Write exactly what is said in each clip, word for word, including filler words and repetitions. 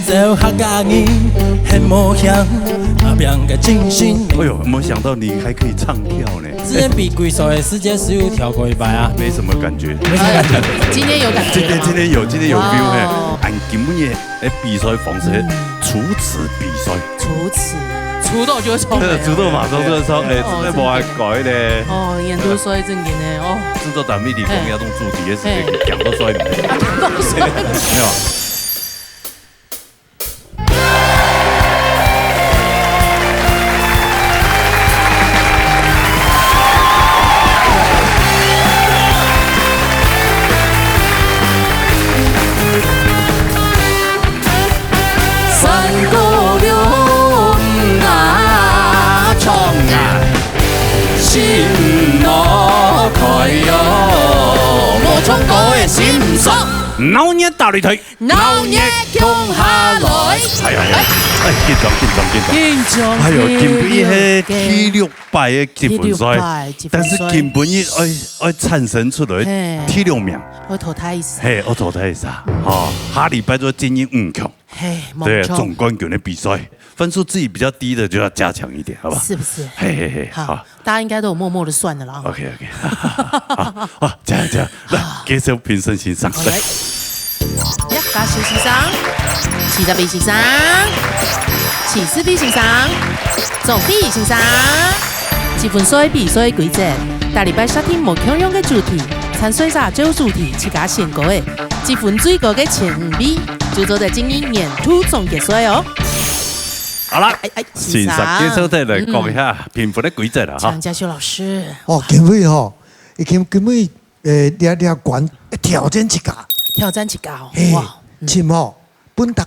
做客家人很冒險，打拼个精神。哎呦，没想到你还可以唱跳呢。之前比鬼手的世界是有跳过一摆啊。没什么感觉。没什么感觉。今天有感觉了吗？今天，今天有，今天有 feel 嘿。哇哦。按今晡日的比赛方式，初次比赛。初次。初到就会唱。初到马上就会唱，哎，哦，真的无爱改呢。哦，演出所以正经的哦。制作单位里讲要用主题的时间，嘿。讲到衰没？讲到衰。没有。 山歌唷啊唱啊，心莫开哟，无唱歌个心酸。闹热大擂台，闹热共下来。哎呀呀，哎，紧张，紧张，紧张。紧张，哎呦，紧张。今晡日个第六摆个积分赛，第六摆积分赛。但是今晡日爱，爱产生出来嘿。第六名。我淘汰赛。嘿，我淘汰赛啊。哦，下礼拜就进入五强。 嘿，对，没错。总冠军的比赛，分数自己比较低的就要加强一点，好吧？是不是？嘿嘿嘿，好，好。大家应该都有默默地算的了啊。OK，OK，好，好，加油，加油，来，介绍评审先生，好，来。来。呀，介绍先生，七十一先生，七十一先生，总第一先生。积分赛比赛规则，逐礼拜设定无共样个主题，参赛者照主题自家选歌个，积分最高个前五位 就做得进行年度总决赛哦。好了，哎，哎，先生。先生，介绍再来讲一下评分的规则了哈。请嘉修老师。哦，评委吼，已经评委，呃，两，两关，挑战自家。挑战自家哦，嘿，哇，嗯。请吼，分大，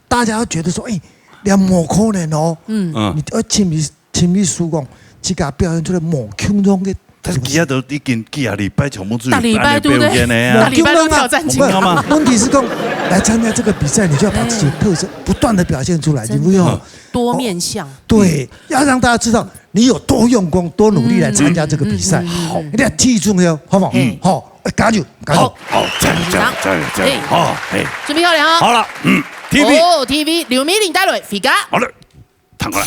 大家都觉得说，哎，你无可能哦。嗯。嗯。你要请你 请你输讲，自家表现出来无共样个。但是其他都已经几下礼拜全部都有，逐礼拜，对不对？按呢表演的啊。逐礼拜都挑战自家。你知道吗？问题是讲，来参加这个比赛，你就要把自己的特色不断地表现出来，真的。你不用。多面向。对，要让大家知道你有多用功、多努力来参加这个比赛。嗯，嗯，嗯，嗯。好，一定要记住哦，好不好？嗯。好，哎，加油，加油。好，好，加油，加油，加油，加油。哎。好，哎。准备好了哈？好了，嗯，T V。哦，T V，刘美玲带来，回家。好了。 弹过来。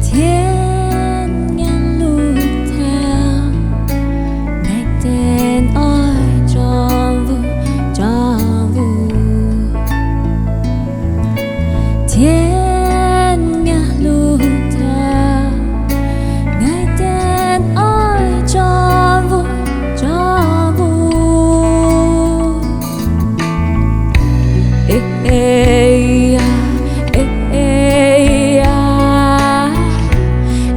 天涯路迢，𠊎等愛轉屋，轉屋。 天涯路迢，𠊎等愛轉屋，轉屋。哎哎呀，哎哎呀，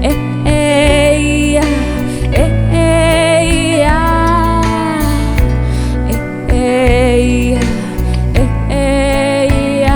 哎哎呀，哎哎呀，哎哎呀。 哎哎呀，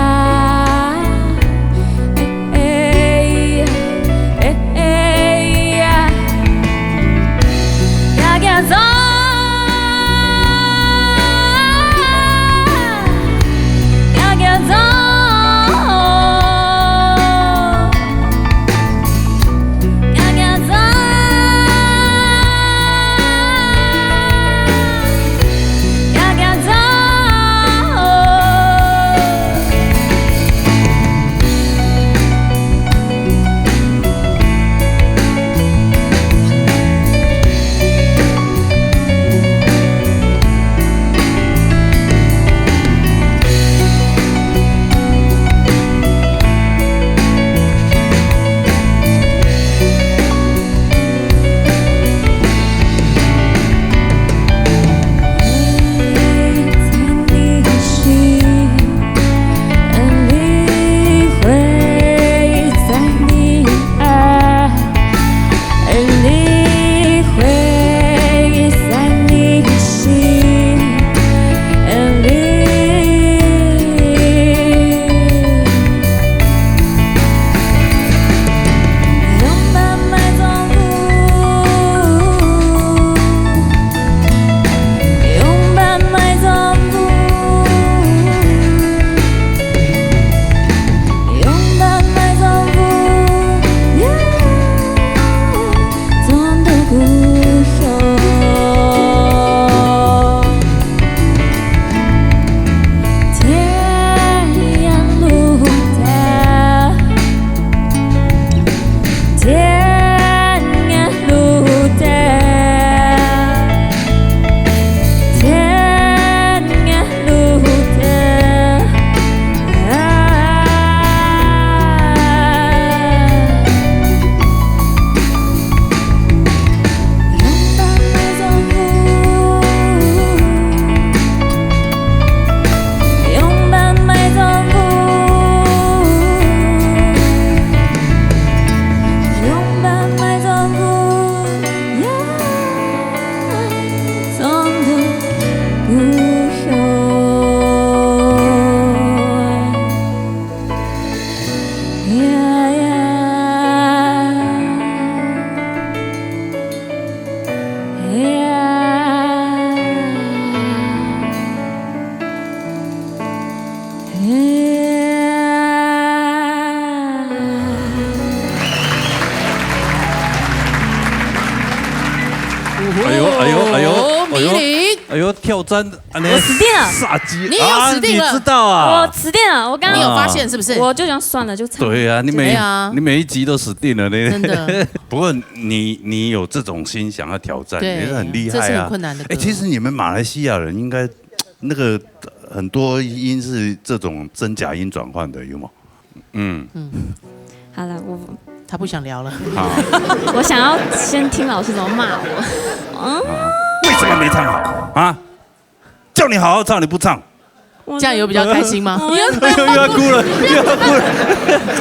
要挑战，哎呀，我死定了。杀鸡，你又死定了。啊，你知道啊？我死定了，我刚刚你有发现是不是？我就想算了，就唱。对啊，你每，对啊。你每一集都死定了，你。真的。不过你，你有这种心想要挑战，对，也是很厉害啊。这是很困难的歌。哎，其实你们马来西亚人应该，那个，很多音是这种真假音转换的，有吗？嗯。嗯。好了，我他不想聊了。好。我想要先听老师怎么骂我。嗯。啊，为什么没唱好啊？叫你好好唱，你不唱。我这样有比较开心吗？我又，又要哭了，又要哭了。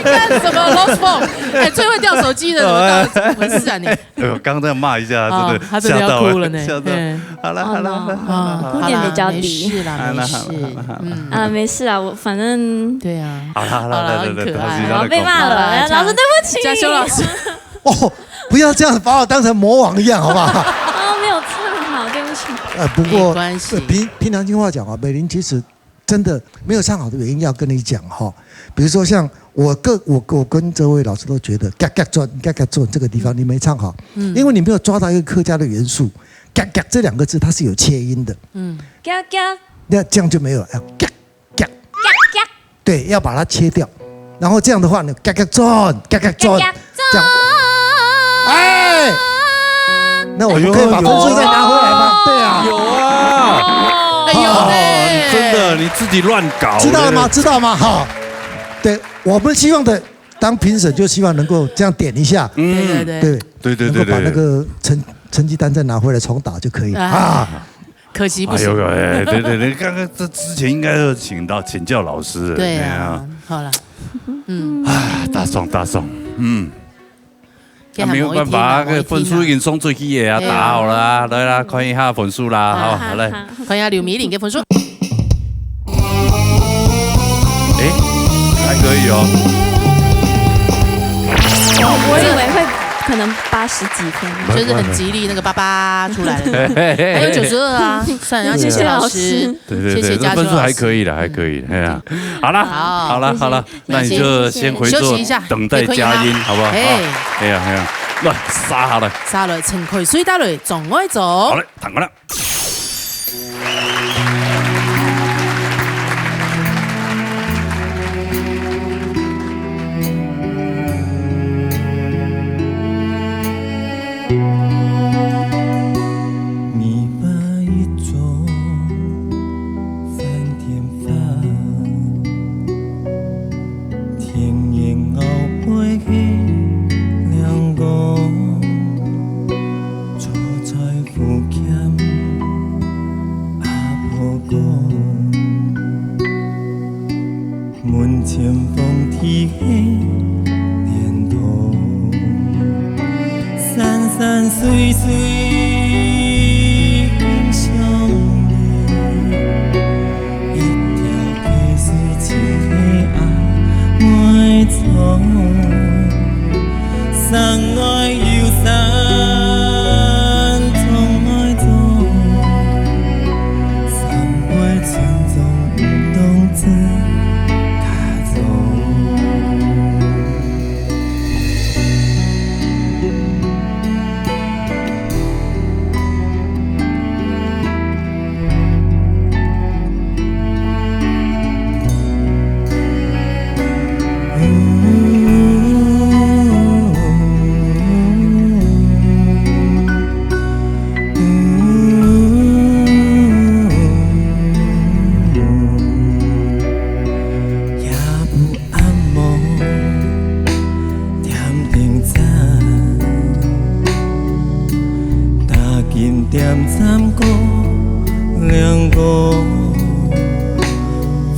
干什么？Lost phone？哎，最会掉手机的，怎么到底怎么回事啊你？哎呦，刚刚这样骂一下，哦，真的他真的要吓到了，哭了呢，吓到。嘿。好了，好了，好了，哦，好了，好了，哭点比较低。好啦，没事啦，好啦，没事。好啦，好啦，好啦。嗯。啊，没事啊，我反正对啊。好啦，好啦，好啦，来，来，来，很可爱。我要被骂了，老师，对不起。嘉修老师。哦，不要这样把我当成魔王一样，好不好？哦，没有唱好，对不起。呃，不过，没关系。呃，平，平常心话讲啊，美玲其实真的没有唱好的原因要跟你讲哈。比如说像我个，我，我跟这位老师都觉得，嘎嘎转，嘎嘎转这个地方你没唱好，嗯。因为你没有抓到一个客家的元素。嘎嘎这两个字它是有切音的，嗯。嘎嘎。那这样就没有，要嘎嘎。嘎嘎。对，要把它切掉，然后这样的话呢，嘎嘎转，嘎嘎转，嘎嘎转。这样，哎，那我们可以把分数再拿回来吗？哎呦，对啊。有啊。哎呦，哦，哎。你真的，你自己乱搞，知道了吗？我觉得。知道吗？哈，对，我们希望的，当评审就希望能够这样点一下。嗯。对，对，对。对，对，对，能够把那个成，对。成绩单再拿回来重打就可以啊。啊。可惜不行。哎呦，哎，对，对，对，刚刚这之前应该要请到，请教老师的，对啊，哎呀。好了，嗯。啊，大宋，大宋，嗯。给他那没有办法啊，某一题嘛，某一题嘛。那个分数已经送出去了啊，对啊。打好了啊，来啦，看一下分数啦，好，好，好，来。好。看一下刘米玲的分数。诶，还可以哦。我以为会可能八十几分。就是很吉利，那个八八出来了。还有九十二啊，算了，要谢谢老师。谢谢老师。对，对，对，谢谢嘉修老师。这分数还可以了，还可以，哎呀。好啦，好。好啦，好啦，谢谢。那你就先回座，休息一下，等待佳音，可以吗？好不好？哎。哎呀，哎呀，来，杀下来。杀了，陈凱瑞带来《障碍症》。好嘞，弹过来。 你把一种 三点半，天然熬背个亮光，照在福建阿婆宫。 门前风吹个念头，山山水水印象里，一条溪水清个阿妹庄。 山外有山，庄外庄，三辈传宗，毋懂自家种。 夜晡暗摸点燈盞，打金點站過亮光，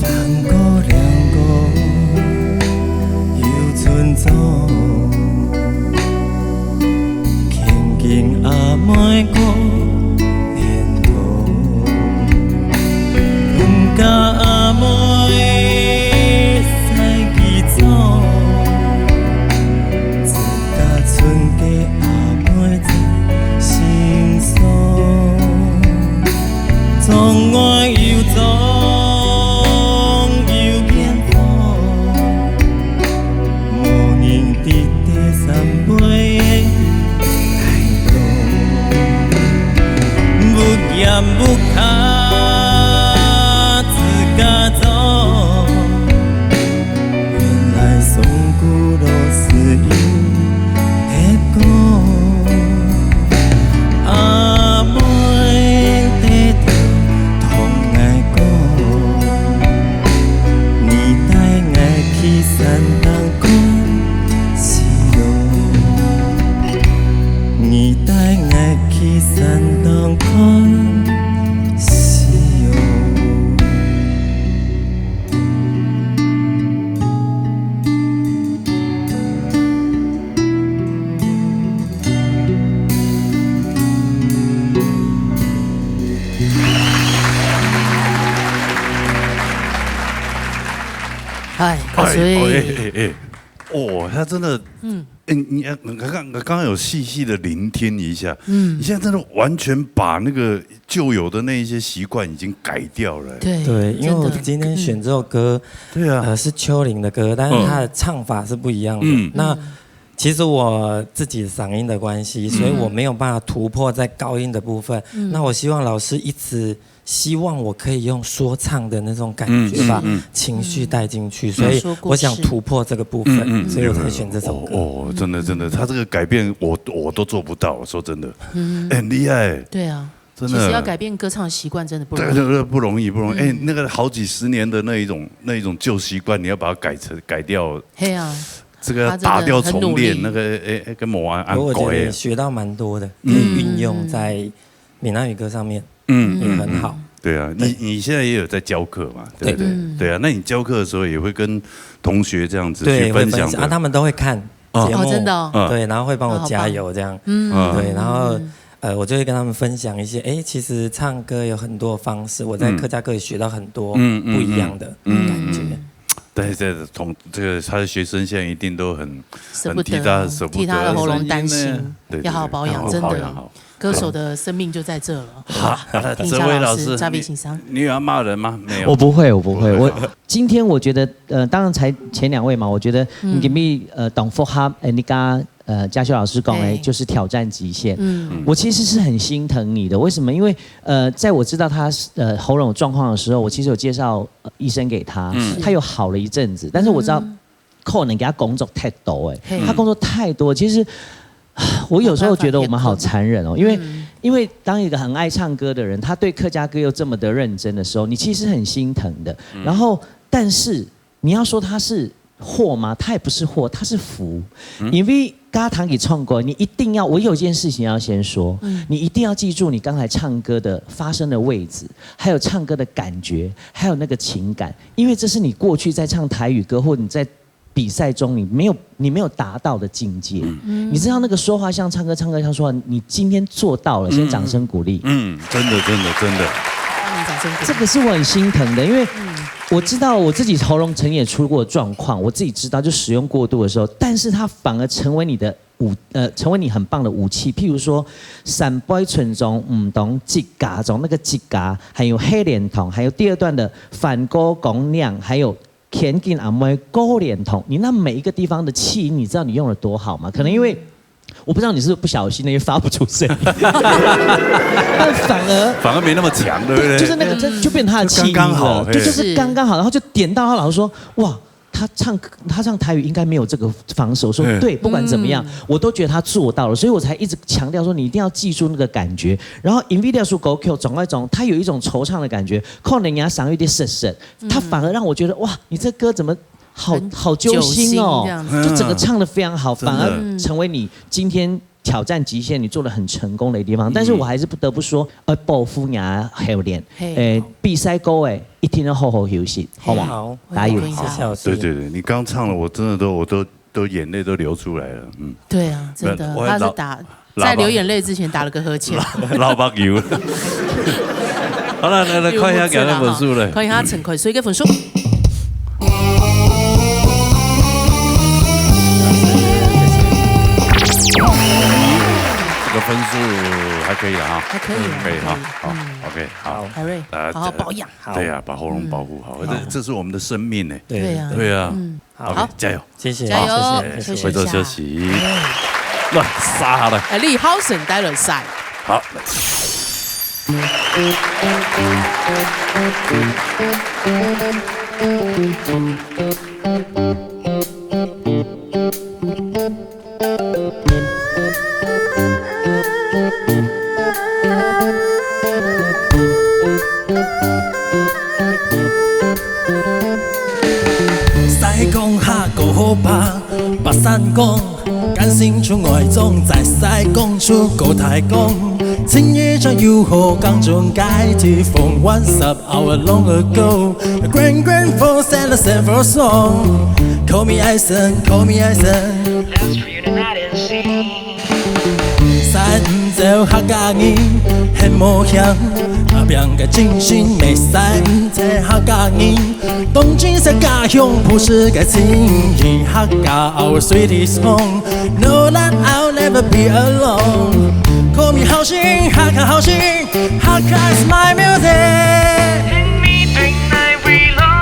翻過亮光又村莊。 看見阿妹過年頭，毋教阿妹使幾種，自家村个阿妹真心酸。窗外有窗有變化， 無人知得三杯个態度，不言不看对，哦，哎哎哎，哦，他真的，嗯，哎，你你刚刚刚刚有细细的聆听一下，嗯，你现在真的完全把那个旧有的那一些习惯已经改掉了。对，对，因为我今天选这首歌，对啊，呃，是秋玲的歌，但是她的唱法是不一样的。嗯，那其实我自己的嗓音的关系，所以我没有办法突破在高音的部分。那我希望老师一直希望我可以用说唱的那种感觉，把情绪带进去，所以我想突破这个部分，所以我才选这首歌。哦，真的真的，他这个改变我我都做不到，说真的，嗯，很厉害，对啊，真的，其实要改变歌唱习惯真的不容易，对对对，不容易不容易。哎，那个好几十年的那一种那一种旧习惯，你要把它改成改掉，嘿啊，这个打掉重练，那个哎哎，跟魔安安我觉得学到蛮多的，可以运用在。闽南语歌上面，嗯，也很好。对啊，你你现在也有在教课嘛，对不对？对啊，那你教课的时候也会跟同学这样子去分享的啊，他们都会看节目，真的，对，然后会帮我加油这样，嗯，对，然后呃，我就会跟他们分享一些，哎，其实唱歌有很多方式，我在客家歌也学到很多不一样的感觉。但是这同这个他的学生现在一定都很很替他舍不得，替他的喉咙担心，要好好保养，真的。歌手的生命就在这了。好，哲伟老师，嘉宾先生，你有要骂人吗？没有，我不会，我不会。我今天我觉得，呃，当然才前两位嘛，我觉得你给 me 呃，董福哈，哎，你刚刚呃，嘉修老师讲，哎，就是挑战极限。嗯，我其实是很心疼你的，为什么？因为呃，在我知道他呃喉咙状况的时候，我其实有介绍、呃、医生给他，他有好了一阵子，但是我知道。可能给他工作太多哎，他工作太多，其实我有时候觉得我们好残忍哦，因为因为当一个很爱唱歌的人，他对客家歌又这么的认真的时候，你其实很心疼的。然后，但是你要说他是祸吗？他也不是祸，他是福，因为。刚刚谈起唱歌，你一定要，我有一件事情要先说，你一定要记住你刚才唱歌的发声的位置，还有唱歌的感觉，还有那个情感，因为这是你过去在唱台语歌或你在比赛中你没有你没有达到的境界。你知道那个说话像唱歌，唱歌像说话，你今天做到了，先掌声鼓励。嗯，真的真的真的，掌声鼓励。这个是我很心疼的，因为我知道我自己喉咙曾也出过状况，我自己知道就使用过度的时候，但是它反而成为你的武呃成为你很棒的武器。譬如说，三杯春种、五冬桔荚种那个桔荚，还有黑莲桐，还有第二段的反歌讲两，还有 天津阿妹高连筒，你那每一个地方的气音，你知道你用了多好吗？可能因为我不知道你是不是不小心的，也发不出声音，但反而反而没那么强，对不对？就是那个，这就变他的气音了，刚刚好，就就是刚刚好，然后就点到他老师说，哇，他唱他唱台语应该没有这个方式。我说对，不管怎么样，我都觉得他做到了，所以我才一直强调说你一定要记住那个感觉。然后 Nvidia 说 Go Q 总那种，他有一种惆怅的感觉，可能人家嗓音有点失神，他反而让我觉得哇，你这歌怎么好好揪心哦，就整个唱的非常好，反而成为你今天挑战极限，你做的很成功的地方。但是我还是不得不说，呃，保护你啊，还有练，哎，比赛过哎，一定要好好休息，好吗？好，加油！谢谢老师。对对对，你刚唱了，我真的都我都都眼泪都流出来了，嗯，对啊，真的，他是打在流眼泪之前打了个呵欠。老朋友。好了，来来看一下给他分数了，看一下陈凯水个分数。这个分数还可以了哈，还可以，可以哈，好，OK，好，凯瑞，好好保养，对呀，把喉咙保护好，这这是我们的生命呢，对呀，对呀，嗯。 好，加油！谢谢，加油，谢谢，回头休息。来，杀好了。哎，李浩生带了赛。好。西江下个河壩，北山江，干心出外庄，在西江出个太江，今日正有好江中街，地方 one stop hour long ago. A grand grand four said a several song. Call me Ison, call me Ison. Let's reunite and sing. 三朝客家人很無閒，阿个真心袂使毋知客家人，當真實家鄉不是个情人，客家our sweetest home，no that I'll never be alone。Call me好聲，客家好聲，客家is my music。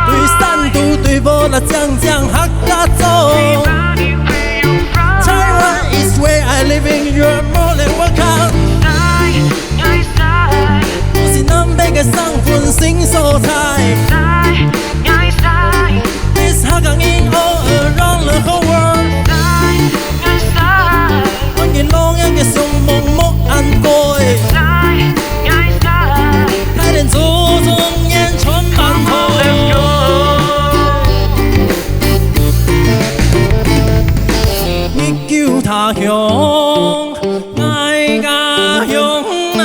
對山肚對無啦，講講客家話。Taiwan is where I living, you're more than welcome。 係南北个生份新所在。This客家人all around the whole world。歡迎老人个相望莫恁過。大人祖宗言傳萬代。你救他鄉。 𠊎家鄉啊。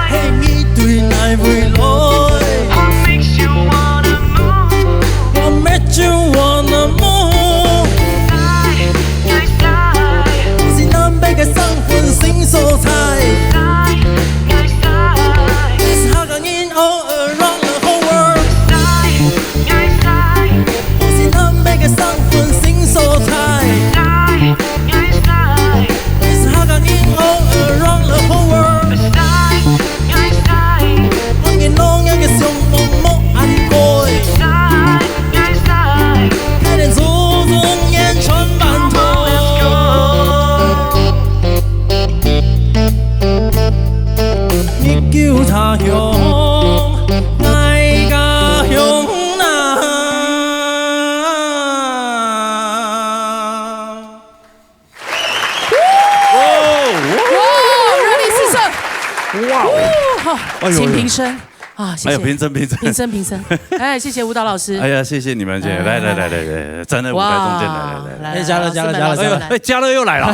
Hey，你對哪位來？What makes you wanna move？係南北个生份新所在。This客家人all around the whole world。係南北个生份新所在。This客家人all around the whole world。歡迎老人个相望莫恁過。大人祖宗言傳萬代。你救他鄉，𠊎家鄉啊。 哇，热力四射。哇哦。哇，好，哎呦，请评审啊，谢谢。哎呦，评审，评审。评审，评审。哎，谢谢舞蹈老师。哎呀，谢谢你们，谢谢。来，来，来，来，来，站在舞台中间，来，来，来，来。哎，嘉乐，嘉乐，嘉乐，嘉乐。哎，嘉乐又来了。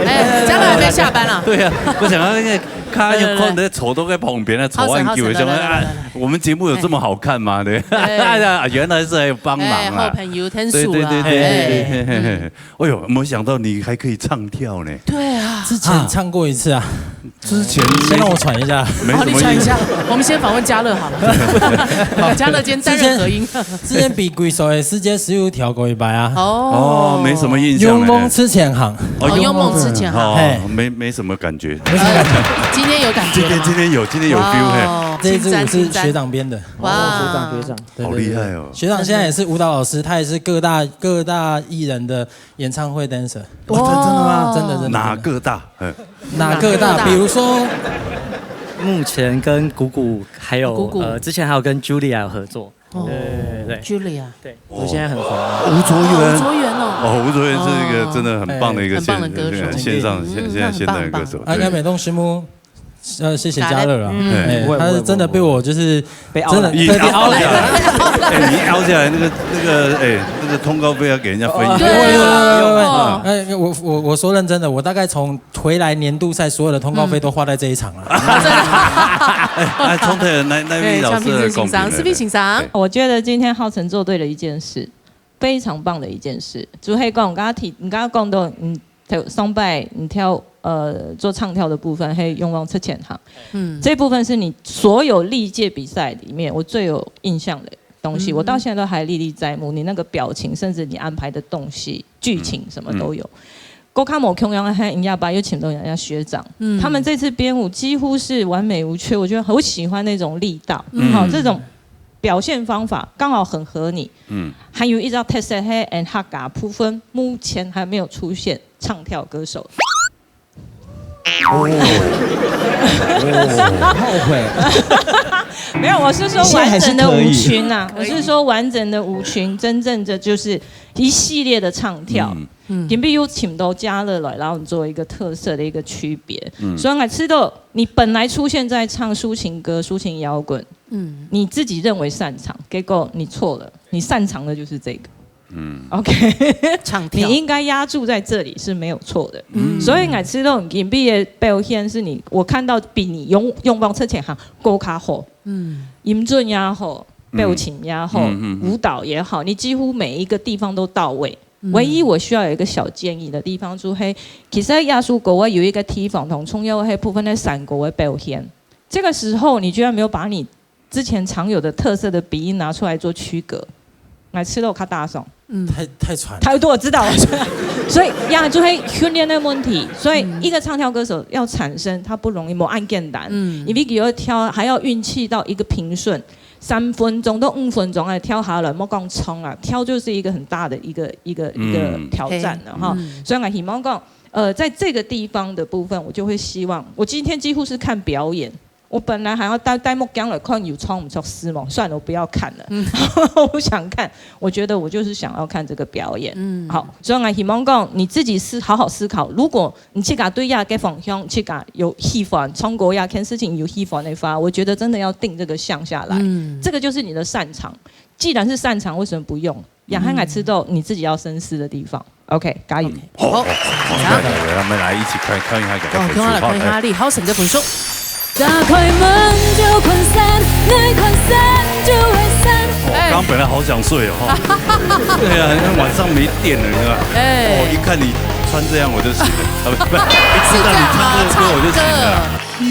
哎，嘉乐还没下班啊。对呀，我想到那个，看，有空的坐到在旁边，坐很久，想说，哎，我们节目有这么好看吗？对。哎呀，原来是还有帮忙啊。哎，好朋友，天使啦。对，对，对，对，对。 哎呦，没想到你还可以唱跳呢。对啊。之前唱过一次啊。之前先让我喘一下。没什么意思。好，你喘一下，我们先访问嘉乐好了。嘉乐今天担任和音。之前，之前比贵手的世界十五跳过一百啊。哦。哦，没什么印象了。勇往直前行。哦，勇往直前行。哦，嘿。没，没什么感觉。没什么感觉。今天有感觉了吗？今天，今天有，今天有 feel，嘿。哇哦，这一支舞是学长编的。哇。哦，学长，学长。对，对，对。好厉害哦。学长现在也是舞蹈老师，他也是各大，各大艺人的 演唱会 dancer。哇，真，真的吗？真的，真的，哪个大？嗯。哪个大？哪个大？比如说，目前跟鼓鼓，还有，鼓鼓。呃，之前还有跟 Julia 有合作。哦。对，对，对。Julia。对，哦。我现在很红。吴卓源。哦，吴卓源哦。哦，吴卓源是一个真的很棒的一个线，哦。很棒的歌手。线上，线，嗯，现在现代的歌手。很棒，很棒。啊，对。应该美动师母 呃，谢谢嘉乐啦。嗯。哎，不会，他是真的被我就是不会，不会，不会。被凹了。真的被凹了。你凹下来。哎，你凹下来，那个，那个，哎，那个通告费要给人家分一下。哦，对啊。不会，不会，不会，不会。哦。哎，我，我，我说认真的，我大概从回来年度赛所有的通告费都花在这一场了。嗯。哎，哎，从头来，那位老师来公平，对，像评审先生，是不是先生？对。我觉得今天浩辰做对了一件事，非常棒的一件事，就係講，你剛剛提，你剛剛講到，嗯，上擺你跳，呃，做唱跳的部分，還有勇往直前行。嗯。這部分是你所有歷屆比賽裡面我最有印象的東西，嗯。我到現在都還歷歷在目。你那個表情，甚至你安排的東西、劇情什麼都有。嗯。嗯。Go Come On 共樣，還有音樂吧，又請到人家學長，嗯。他們這次編舞幾乎是完美無缺，我覺得我喜歡那種力道，嗯。好，這種表現方法剛好很合你。嗯。還有一隻特色，係客家部分，目前還沒有出現唱跳歌手。哦。哦。後悔。沒有，我是說完整的舞群啊，現在還是可以。我是說完整的舞群，真正的就是一系列的唱跳。嗯。嗯。今晡日有請到嘉樂來，然後做一個特色的一個區別。嗯。所以我知道你本來出現在唱抒情歌、抒情搖滾，嗯，你自己认为擅长，结果你错了，你擅长的就是这个。嗯，OK，唱跳，你应该压注在这里是没有错的。嗯，所以我知道你今天的表现是你，我看到比你用用棒之前哈，够卡好，嗯，音准也好，表情也好，嗯嗯嗯，舞蹈也好，你几乎每一个地方都到位。唯一我需要有一个小建议的地方，就係其实耶稣歌啊有一个地方同重要个部分在山歌个表现。这个时候，你居然没有把你之前常有的特色的鼻音拿出来做区隔，来吃肉卡大松。太太喘了。太多我知道，所以呀，就会训练的问题。所以一个唱跳歌手要产生，他不容易，没恁简单。嗯，因为你要跳，还要运气到一个平顺，三分钟到五分钟哎，跳下来，莫讲冲啊，跳就是一个很大的一个一个一个挑战了哈。所以我希望讲，呃，在这个地方的部分，我就会希望，我今天几乎是看表演。我本来还要戴戴目镜来看有唱毋唱诗嘛，算了，我不要看了，我不想看。我觉得我就是想要看这个表演。嗯，好，所以我希望讲你自己思好好思考，如果你自家对呀个方向，自家有喜欢，唱歌呀，看事情有喜欢的话，我觉得真的要定这个向下来。嗯，这个就是你的擅长。既然是擅长，为什么不用？也还爱知道你自己要深思的地方。OK，加油！好，好，好，来来来，我们来一起看看一下，给他哦，分数。看好了，看一下，好，你好，什么分数？打开门就昆山，爱昆山就爱山。哎，我刚本来好想睡哦，对啊，因为晚上没电了，你知道吗？哎哦，一看你穿这样，我就醒了。啊不不，一听到你唱这个歌，我就醒了。是这样吗？唱歌。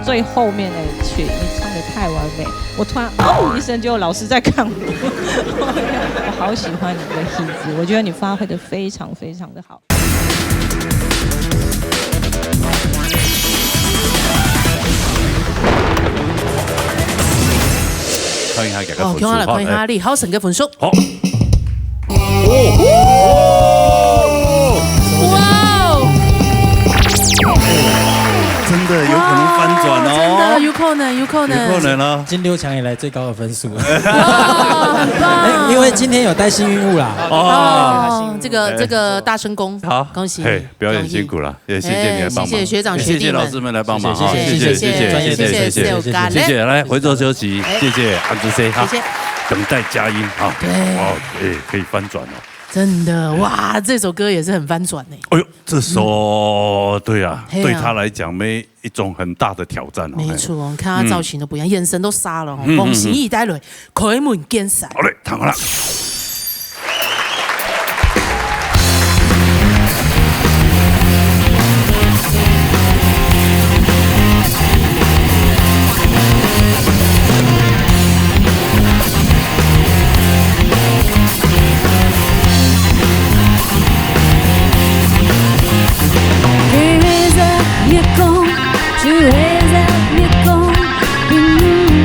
最后面那一句，你唱的太完美，我突然哦一声，就有老师在看我。我好喜欢你的气质，我觉得你发挥的非常非常的好。看一下，给个哦，分数。看好了，看一下，哎你好，什么分数？好。哇哦！真的有可能翻转哇真的哦，有可能，有可能，有可能哦。金六强以来最高的分数，哇，很棒！因为今天有带幸运物啦。哦，哦，这个哎这个大声公，好，恭喜，嘿，表演辛苦了，也谢谢你的帮忙，哎谢谢学长也谢谢学弟们老师们来帮忙哈，谢谢谢谢谢谢谢谢专业的谢谢谢谢谢谢谢，来回座休息，谢谢安之 C 哈，谢谢。等待佳音哈，对哦，哎，可以翻转哦。真的哇，这首歌也是很翻转呢。哎呦，这首对啊，嘿啊对他来讲，每一种很大的挑战哦。没错，你看他造型都不一样，眼神都杀了哦。恭喜一代人，开门见山。好嘞，躺好了。给月色月光，就月色月光，并不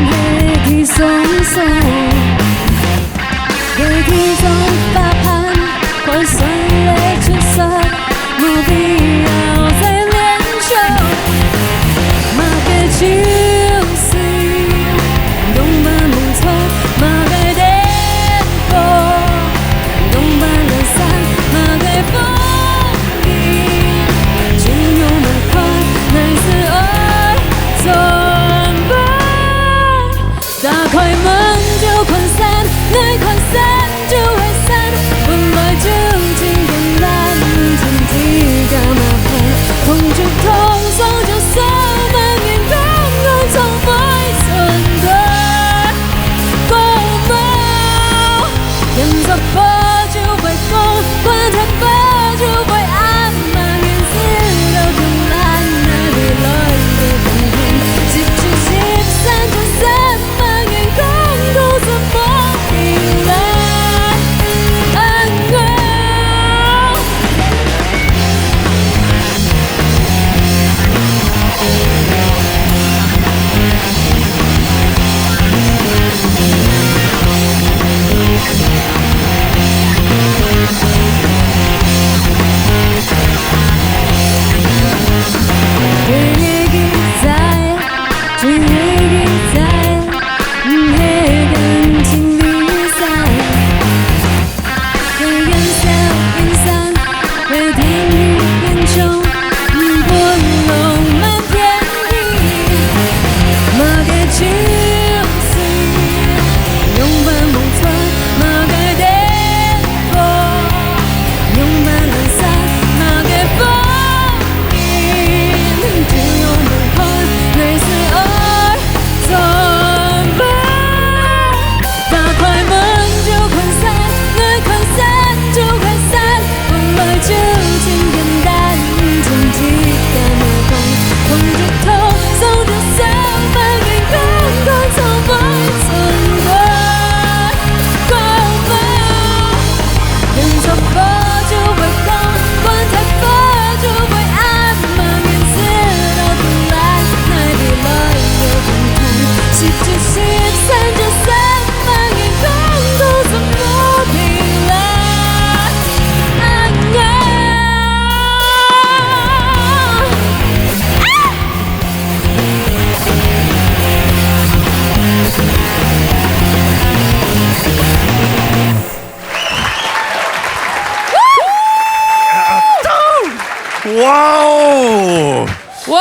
会给松松。给哇哦！哇，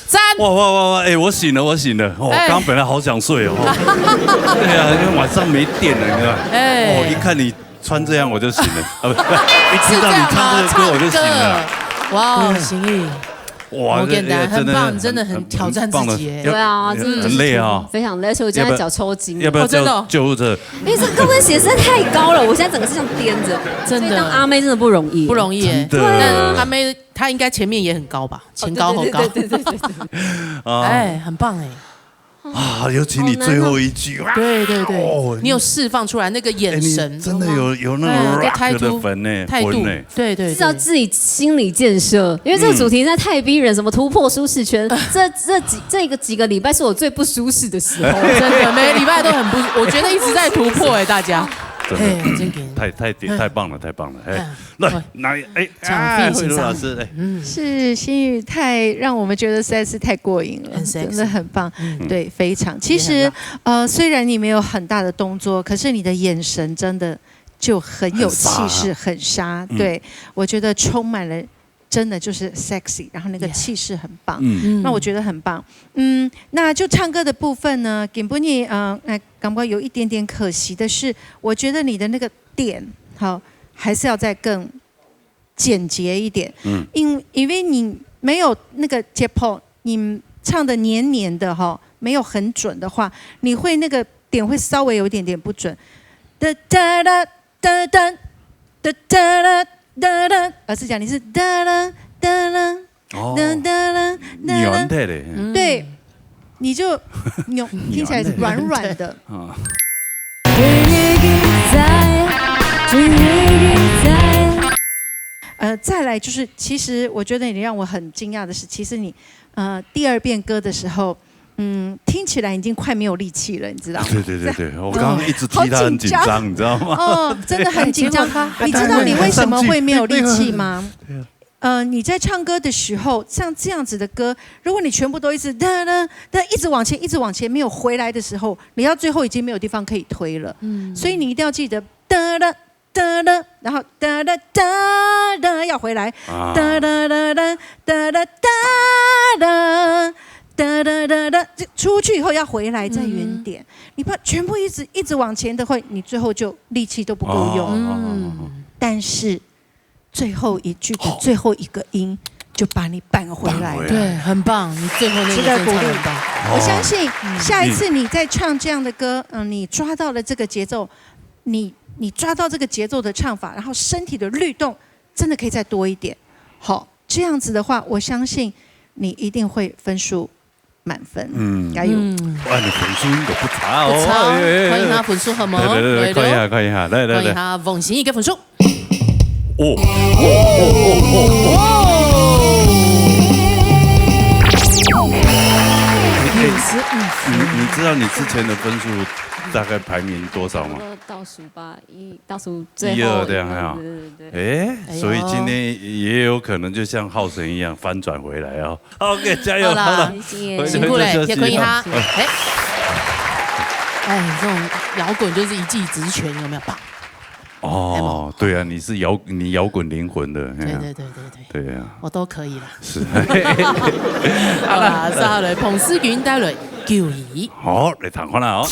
赞！哇哇哇哇！哎，我醒了，我醒了。哦，哎。刚刚本来好想睡哦。对啊，因为晚上没电了，你知道吗？哎。哦，一看你穿这样我就醒了。啊，不，一听到你唱这个歌我就醒了。是这样吗？唱歌。哇哦，对啊。心意。哇，不简单，这，这真的很棒，很，真的很挑战自己耶。很棒的，要，对啊，真的是很累啊。非常累，而且我今天脚抽筋。要不要叫救护车？哦，真的哦。因为这个高跟鞋实在太高了，我现在整个是这样踮着。真的。所以当阿妹真的不容易耶。不容易耶。真的。对啊。但阿妹她应该前面也很高吧？前高后高。哦，对，对，对。啊。哎，很棒哎。啊，尤其你最后一句，哇！对，对，对。哦，你有释放出来那个眼神，哎，你真的有，有那个哎，rock的态度，的粉呢，态度，粉呢。对，对，对。知道自己心理建设，因为这个主题实在太逼人，什么突破舒适圈，这，这几，这个几个礼拜是我最不舒适的时候。真的，每个礼拜都很不，我觉得一直在突破哎，大家。真的。哎，真的。太，太，太棒了，太棒了，哎。嗯。 来，来，哎，抢费欣赏。哎，慧茹老师，哎。嗯。是，新宇太，让我们觉得实在是太过瘾了，很sexy。真的很棒。嗯。对，非常。其实，也很棒。呃，虽然你没有很大的动作，可是你的眼神真的就很有气势，很杀啊。很杀，嗯。对，我觉得充满了，真的就是sexy，然后那个气势很棒。Yeah。嗯。嗯。那我觉得很棒。嗯，那就唱歌的部分呢，今晡日，呃，那感觉有一点点可惜的是，我觉得你的那个点，好，还是要再更简洁一点。嗯。因，因为你没有那个节拍，你唱得黏黏的哈，没有很准的话，你会那个点会稍微有一点点不准。哒哒哒哒哒哒哒哒哒哒，而是讲你是哒啦哒啦哦，哒哒啦哒啦，软的嘞。嗯。对，你就扭，听起来是软软的。啊。 呃，再来就是，其实我觉得你让我很惊讶的是，其实你，呃，第二遍歌的时候，嗯，听起来已经快没有力气了，你知道吗？对，对，对，对，我刚刚一直踢他很紧张，好紧张。你知道吗？哦，真的很紧张。对。你知道你为什么会没有力气吗？对啊。呃，你在唱歌的时候，像这样子的歌，如果你全部都一直哒哒哒，一直往前，一直往前，没有回来的时候，你到最后已经没有地方可以推了。嗯。所以你一定要记得哒哒哒哒，然后哒哒哒哒要回来，啊。哒哒哒哒哒哒哒哒哒哒哒哒，这出去以后要回来再原点。嗯。你不要全部一直，一直往前的话，你最后就力气都不够用。哦，哦，哦，哦。嗯。但是最后一句的最后一个音就把你扳回来了。扳回来。对，很棒，你最后那个真的唱得很棒。值得鼓励。哦。我相信下一次你再唱这样的歌，嗯，你抓到了这个节奏，你，你抓到这个节奏的唱法，然后身体的律动真的可以再多一点。好，这样子的话，我相信你一定会分数满分。嗯。加油。嗯。哇，你分数应该不差哦。不差哦，哎，哎，哎。看一下分数好吗？来，来，来，来，看一下，看一下，来，来，来。看一下王心怡个分数。哦，哦，哦，哦，哦。你，你知道你之前的分数大概排名多少吗？差不多倒数吧，一，倒数最后一个，一二这样啊。对，对，对，对。哎，哎呦。所以今天也有可能就像浩辰一样翻转回来哦。OK，加油，好啦，好啦。谢谢。辛苦了，回去休息。先看一下。哎。哎，这种摇滚就是一技之拳，有没有？棒。哦，对啊，你是摇，你摇滚灵魂的，哎呀。对，对，对，对，对。对啊。我都可以啦。是。好啦，接下来彭思源带来《旧爱》。好，来听看啦哦。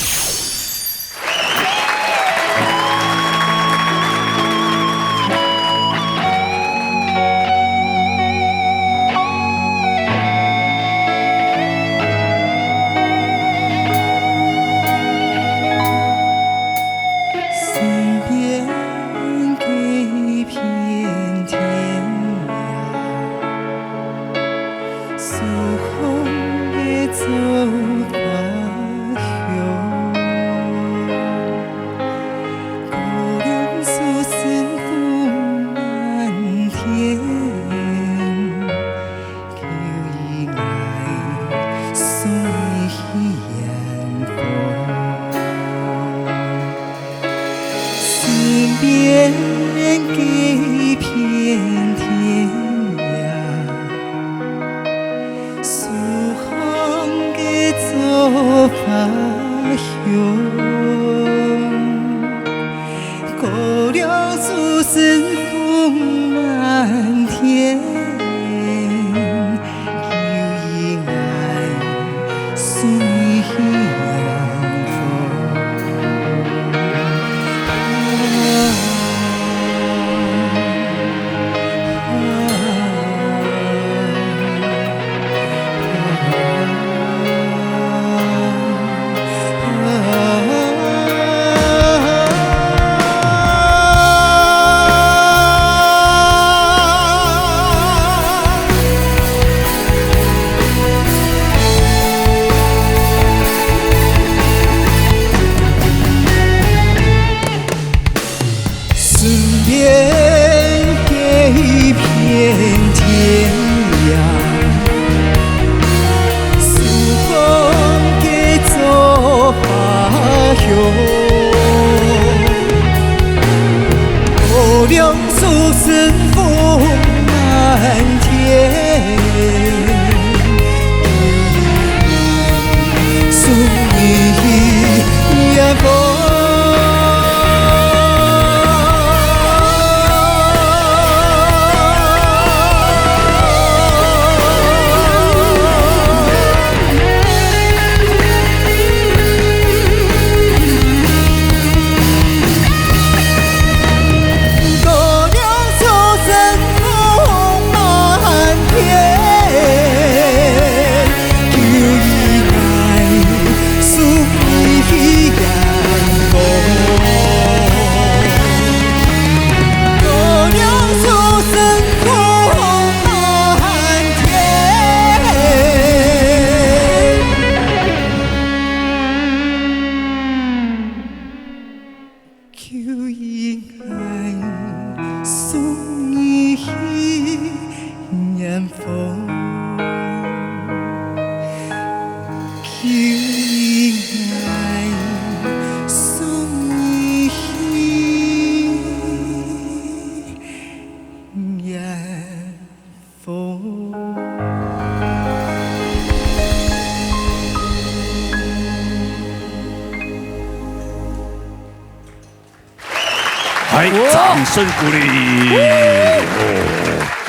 哎，掌声鼓励。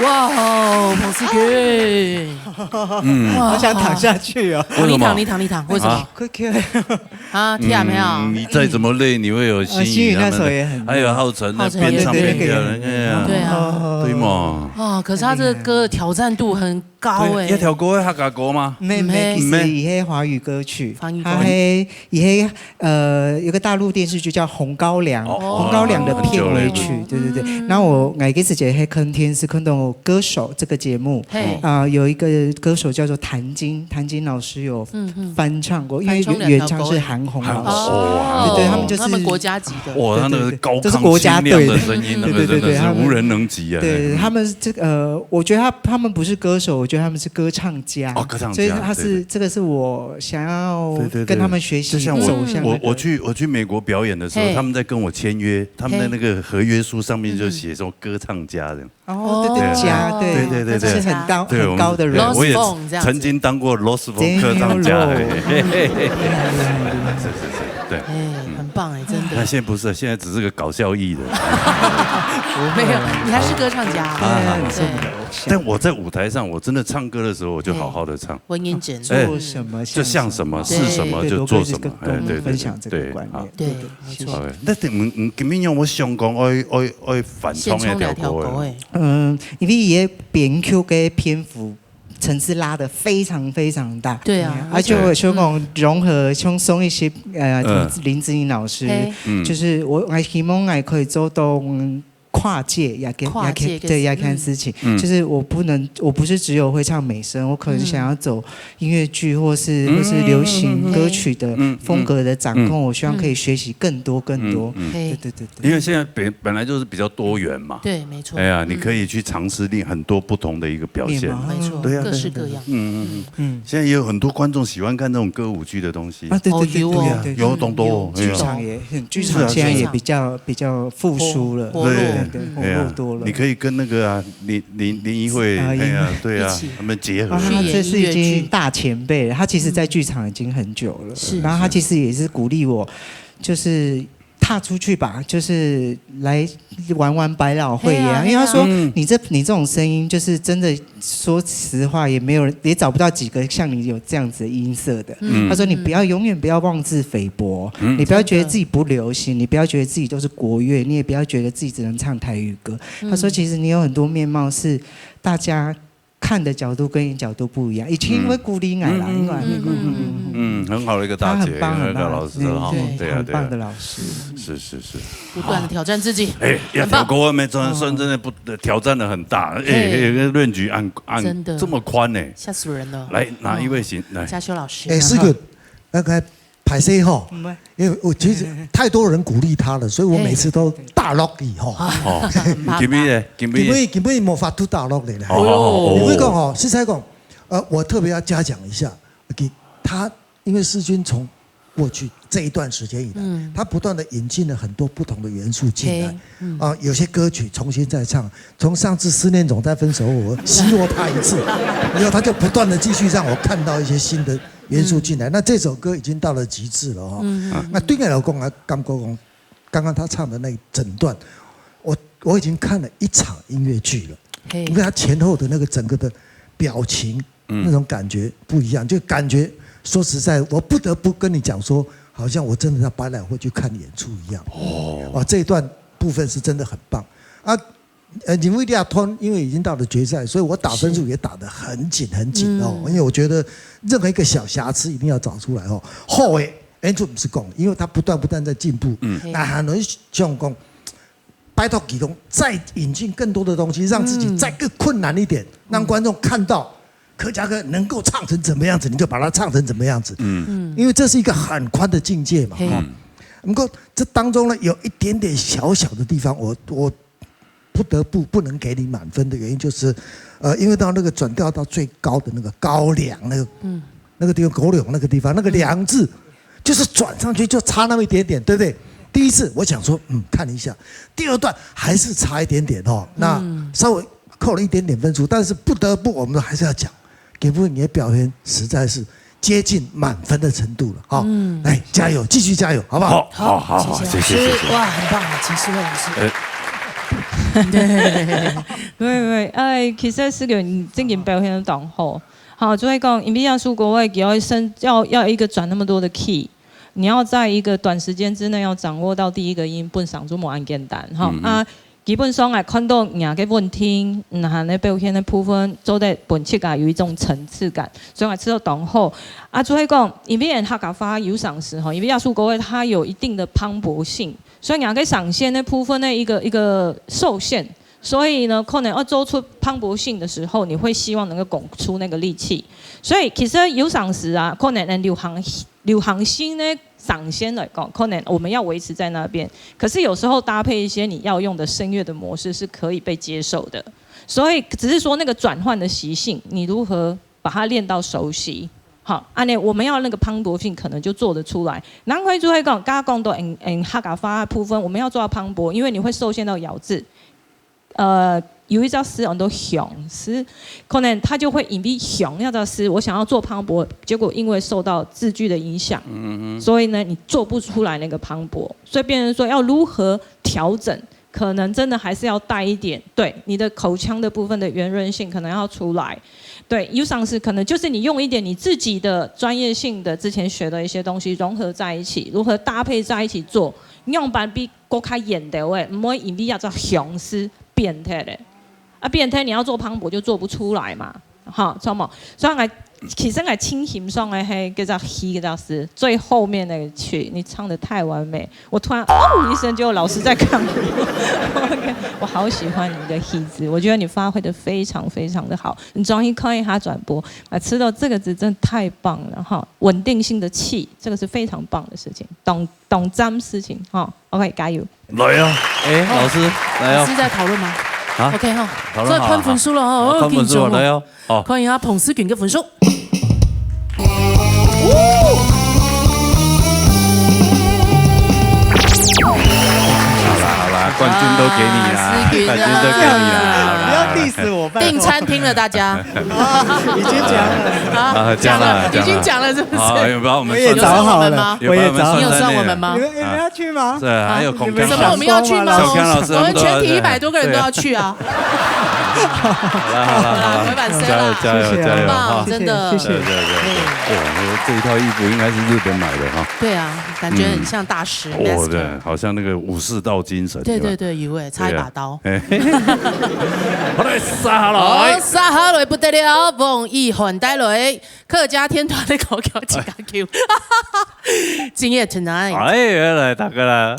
哇哦，彭思杰，嗯，好想躺下去哦。为什么？你躺，你躺，你躺，为什么？啊，快快。啊，听没有？嗯，你再怎么累，你会有星宇他们的，呃，星宇那时候也很累。还有浩辰那边唱边跳的，对，对，对。哎呀，对啊。对嘛？啊，可是他这个歌的挑战度很高欸。对，要挑歌，客家歌吗？没，没，没。其实也是华语歌曲，华语歌。它还，也是，呃，有个大陆电视剧叫《红高粱》，哦，《红高粱》的片尾曲，哦，很久了。对，对，对。嗯。然后我，我记得是看天是看到歌手这个节目，嘿。啊，有一个歌手叫做谭晶，谭晶老师有翻唱过，因为原唱是韩红老师。哦，对，对，他们就是，他们国家级的。哇，他那个高亢清亮的声音，对，对，对，那个真的是无人能及啊。对，他们这个，呃，我觉得他，他们不是歌手，我觉得他们是歌唱家。哦，歌唱家，所以他是，对，对。这个是我想要，对，对，对。跟他们学习，就像我，走向那个。我，我去，我去美国表演的时候，嘿。他们在跟我签约，他们的那个合约书上面就写说歌唱家这样。哦，对，对，哦，家，对，对，对，对，对。他是很高，对，很高的人。我们，对，我也曾经当过 Lost Phone 歌唱家，Daniel Rowe。嘿，嘿，嘿，嘿。是，是，是，对。哎，很棒哎，真的。那现在不是，现在只是个搞笑艺人。没有，你还是歌唱家。啊，对。但我在舞台上，我真的唱歌的时候，我就好好地唱。哎，做什么像什么。哎，就像什么是什么，对。就做什么。对，多亏这个，哎，对，对，跟我们分享这个观念。对，对，对，对，没错。谢谢。好，那你们，你，你们有没有想讲，爱，爱，爱翻唱的条歌？现唱的条歌，哎。嗯，因为伊个编曲个篇幅层次拉得非常非常大。对啊，嗯，而且我想讲融合，像送一些，呃，嗯。林志玲老师，嘿。嗯。就是我，我希望还可以做到，嗯，跨界，也跟，跨界也可以，对，也可以事情。嗯。就是我不能，我不是只有会唱美声，我可能想要走音乐剧或是，嗯。或是流行歌曲的风格的掌控，嗯。我希望可以学习更多更多。嗯，嗯，嗯。嘿。对，对，对，对。因为现在本，本来就是比较多元嘛。对，没错。哎呀，你可以去尝试另，很多不同的一个表现。面貌。没错，对啊，各式各样。对啊，对啊。嗯，嗯，嗯。嗯。现在也有很多观众喜欢看这种歌舞剧的东西。啊，对，对，对，哦，有哦。对啊，对，对。有，当多哦，有。剧场也，嗯，剧场现在也比较，是啊，是啊。比较复苏了。活络。对，对，对，嗯。活络多了。哎呀，你可以跟那个啊，林，林，林一慧，啊，哎呀，对啊，一起。他们结合。啊，他这是已经大前辈了，他其实在剧场已经很久了。嗯。是。然后他其实也是鼓励我，就是踏出去吧，就是来玩玩百老汇呀。嘿啊，因为他说，嘿啊。嗯。你这，你这种声音，就是真的，说实话，也没有人，也找不到几个像你有这样子的音色的。嗯。他说，你不要，永远不要妄自菲薄，嗯。你不要觉得自己不流行，你不要觉得自己都是国乐，你也不要觉得自己只能唱台语歌。嗯。他说，其实你有很多面貌是大家看的角度跟你角度不一样。以前因为鼓励我啦，嗯，因为，嗯，嗯，嗯，嗯，嗯。嗯，很好的一个大姐，他很棒，很棒。很好的老师哈，对，对啊，很棒的老师。对啊。是，是，是。不断地挑战自己。哎，要挑高啊，很棒。没错，哦。算真的不，挑战得很大。哎，嘿。哎，那论局按，按真的。这么宽呢。吓死人了。来，哪一位先？哦。来。嘉修老师。哎，是个，那个 歹势吼，毋會。因為我其實太多人鼓勵他了，所以我每次都大落去吼。嘿。哦，今晡日呢？今晡日？今晡日，今晡日無法度大落去啦。哦，哦，哦。你會講吼，實在講，呃，我特別要嘉獎一下，OK，他因為世鈞從過去這一段時間以來，嗯。他不斷地引進了很多不同的元素進來，嘿，嗯。啊，有些歌曲重新再唱，從上次《思念總在分手後》，我奚落他一次，以後他就不斷地繼續讓我看到一些新的 元素進來。嗯。那這首歌已經到了極致了哦。嗯，嗯，嗯。那對我來講啊，感覺講，剛剛他唱的那一整段，我，我已經看了一場音樂劇了。嘿。因為他前後的那個整個的表情，嗯。那種感覺不一樣，就感覺說實在，我不得不跟你講說，好像我真的在百老匯去看演出一樣。哦。啊，這一段部分是真的很棒。啊， 呃，因為這段，因為已經到了決賽，所以我打分數也打得很緊很緊哦，是。嗯。因為我覺得任何一個小瑕疵一定要找出來哦。好誒，Andrew毋使講，因為他不斷不斷在進步。嗯。嘿。那還能像講，拜託佢講，再引進更多的東西，讓自己再更困難一點，嗯。讓觀眾看到客家歌能夠唱成怎麼樣子，你就把它唱成怎麼樣子。嗯。嗯。因為這是一個很寬的境界嘛，嘿。哈。嗯。不過這當中呢，有一點點小小的地方，我，我 不得不不能給你滿分的原因就是，呃，因為到那個轉調到最高的那個高粱那個，嗯。那個地方，高粱那個地方，那個“梁”字，就是轉上去就差那麼一點點，對不對？第一次我想說，嗯，看一下，第二段還是差一點點哦，那，嗯。稍微扣了一點點分數，但是不得不我們還是要講， 給部分你的表現實在是接近滿分的程度了，哈。嗯。來，加油，繼續加油，好不好？好，好，好，好，謝謝，謝謝，謝謝。哇，很棒啊，秦世慧老師。呃，對對對，哎，其實思源你正經表現得當好。好，就係講，因為耶穌國外佢要升，要，要一個轉那麼多的key，你要在一個短時間之內要掌握到第一個音，本上就無恁簡單，哈。嗯哼。啊，基本上來看到你个問題，嗯，還有表現的部分，做得本自家有一種層次感，所以我知道當好。啊，就係講，因為客家話有常時，哈，因為耶穌國外它有一定的磅礴性，所以你个上限的部分的一個，一個受限，所以呢，可能要做出磅礴性的時候，你會希望能夠拱出那個力氣。所以其實有常時啊，可能流行，流行性的上限來講，可能我們要維持在那邊。可是有時候搭配一些你要用的聲樂的模式是可以被接受的。所以只是說那個轉換的習性，你如何把它練到熟悉。好，恁呢我們要那個磅礴性可能就做得出來。難怪就會講，剛剛講到嗯，嗯，客家話的部分，我們要做到磅礴，因為你會受限到咬字。呃，有一隻字很多雄字，可能他就會因為雄那隻字，我想要做磅礴，結果因為受到字句的影響，嗯嗯。所以呢，你做不出來那個磅礴，所以變成說要如何調整，可能真的還是要帶一點，對，你的口腔的部分的圓潤性可能要出來。對，有常時可能就是你用一點你自己的專業性的之前學的一些東西融合在一起，如何搭配在一起做，樣板比國家演的喂，毋會因為要做雄是變態的，啊，變態你要做磅礴就做不出來嘛，哈，知道嗎？所以我其實我盡欣賞的係這隻戲，這隻是最後面那個曲，你唱得太完美，我突然哦一聲，就老師在看我。我好喜歡你的戲子，我覺得你發揮得非常非常的好。你終於可以哈轉播啊，吃到這個字真的太棒了哈！穩定性的氣，這個是非常棒的事情，懂懂這事情哈。OK，加油！來啊，哎，老師，來啊。是在討論嗎？啊？OK哈，討論好了，這看分數了哈，好，我有緊張哦。看分數了，來啊。 哦。看一下彭思群个分數。好啦好啦，冠軍都給你啦，啊，思群啊。冠軍都給你啦，好啦。不要diss我，拜託。訂餐廳了，大家。已經講了。啊，講了，已經講了，是不是？好，有幫我們算算。我也找好了，有幫我們算算呢。我也找好了。你有算我們嗎？你們，你們要去嗎？對，還有孔锵老師。什麼我們要去嗎？孔锵老師，我們全體一百多個人都要去啊。 好啦好啦好啦，好啦，委婉say啦。加油加油加油，很棒，哈。真的。謝謝謝謝。對对对，哎。哇，这一套衣服应该是日本买的哈。对啊，感觉很像大师，嗯。哦，对，好像那个武士道精神，对吧？对对对，有欸，插一把刀。对啊。哎。好嘞，杀好了，好，哎。杀好了，不得了，王一涵带来。 客家天团的歌曲自家唱。今夜tonight。哎，来，大哥啦。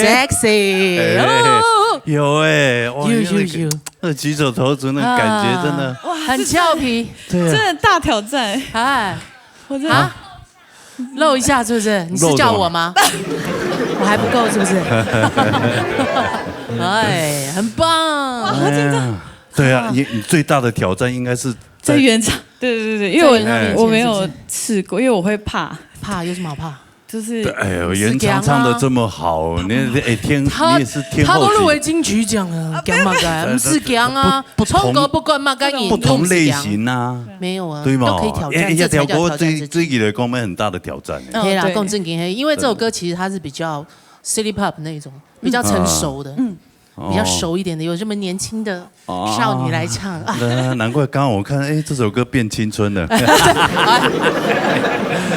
，sexy，哎，哦，有哎，哇，有，有，那个，有。那个举手投足，那个感觉真的，啊，哇，很俏皮。对啊。真的大挑战。哎，我真的啊？露一下是不是？你是叫我吗？露什么？我还不够是不是？哎，很棒。哇，好紧张。哎呀，对啊，啊。你，你最大的挑战应该是在在原唱，对，对，对，因为我，在原唱面前我没有试过，因为我会怕。怕，有什么好怕？就是对，哎呦，原唱唱得这么好，你，哎，天，他，你也是天后级。他都入围金曲奖了，啊，讲嘛讲，不是讲啊，不，不同，唱歌不管嘛，跟你不同类型啊，没有啊，对嘛？都可以挑战，哎，哎，这才叫挑战自己。这，这个来讲，蛮很大的挑战欸。哦，对啦，对。讲正经的，因为这首歌其实它是比较city pop 那一种，比较成熟的，嗯。比较熟一点的，有这么年轻的少女来唱，哦。啊。那难怪刚刚我看，哎，这首歌变青春了。哎，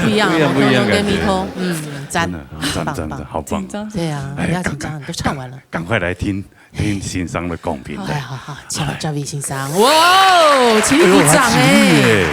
不一样，不一样，不一样的感觉。我通通给你通，嗯，赞，真的，赞，棒，赞，棒。好棒。紧张。对啊，哎，不要紧张，赶，你都唱完了。赶，赶快来听，听先生的讲评。哎，好，好，请这位先生。哇哦，起立鼓掌哎。哎呦，他起立耶。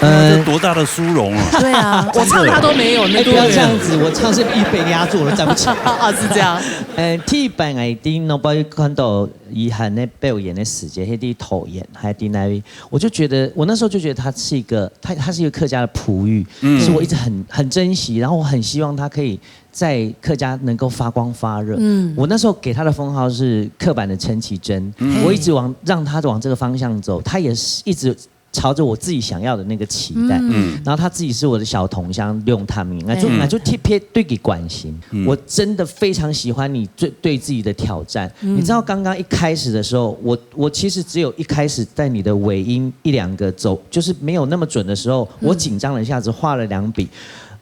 呃，这多大的殊荣啊！对啊，我唱他都没有，那哎，不要这样子，我唱是预备压住了，站不起来。啊，是这样。呃，第一擺𠊎在Nobody看到雨涵个表演个時節，還在桃園，還在那位，我就覺得，我那時候就覺得他是一個，他，他是一個客家的璞玉，嗯。是我一直很，很珍惜，然後我很希望他可以在客家能夠發光發熱。嗯。我那時候給他的封號是刻板的陳綺貞，嗯。我一直往，讓他往這個方向走，他也是一直 朝著我自己想要的那個期待。嗯。然後他自己是我的小同鄉，龍潭人，𠊎就，嗯。𠊎就特別對佢關心。嗯。我真的非常喜歡你對，對自己的挑戰。嗯。你知道剛剛一開始的時候，我，我其實只有一開始在你的尾音一兩個走，就是沒有那麼準的時候，嗯。我緊張了一下子，畫了兩筆。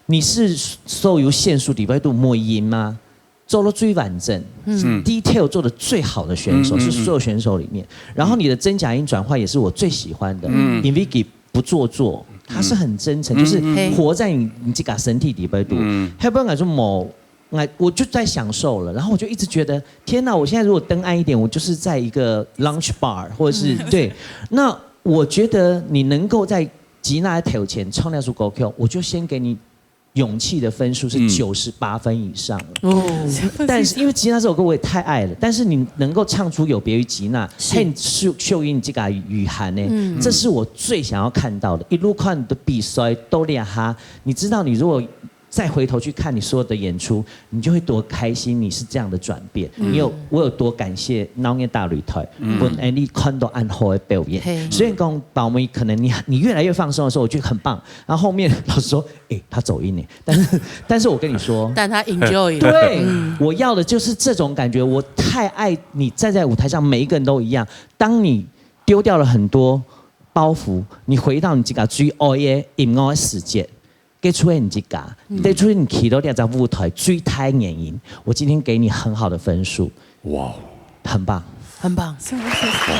你是所有選手裡背都無音嗎？ 做到最完整，嗯。是detail做得最好的選手，嗯，嗯，是所有選手裡面。然後你的真假音轉換也是我最喜歡的，嗯。因為佢不做作，他是很真誠，嗯，就是嗯。活在你，你這個身體裡背肚。嗯。要不然我就某，我，我就在享受了，然後我就一直覺得，天哪！我現在如果燈暗一點，我就是在一個lounge bar，或者是，嗯。對。那我覺得你能夠在吉娜的頭前唱那首歌曲，我就先給你 勇氣的分數是嗯。九十八分以上了。哦。但是因為吉娜這首歌我也太愛了，但是你能夠唱出有別於吉娜，是。很秀，秀英這個雨涵呢，嗯。這是我最想要看到的。一路看你的比賽到這下，你知道你如果再回頭去看你所有的演出，你就會多開心，你是這樣的轉變。嗯。你有，我有多感謝腦眼大擂台，嗯。分𠊎看到恁好个表演。嘿。雖然講寶妹可能你，你越來越放鬆的時候，我覺得很棒，然後後面老實說，欸，他走音欸。但是，但是我跟你說，但他enjoy。對，嗯。我要的就是這種感覺。我太愛你站在舞台上，每一個人都一樣。當你丟掉了很多包袱，你回到你自家最愛个音樂个世界，該就係你自家，嗯。該就係你企到這隻舞台最大个原因。我今天給你很好的分數。哇哦。 很棒。很棒。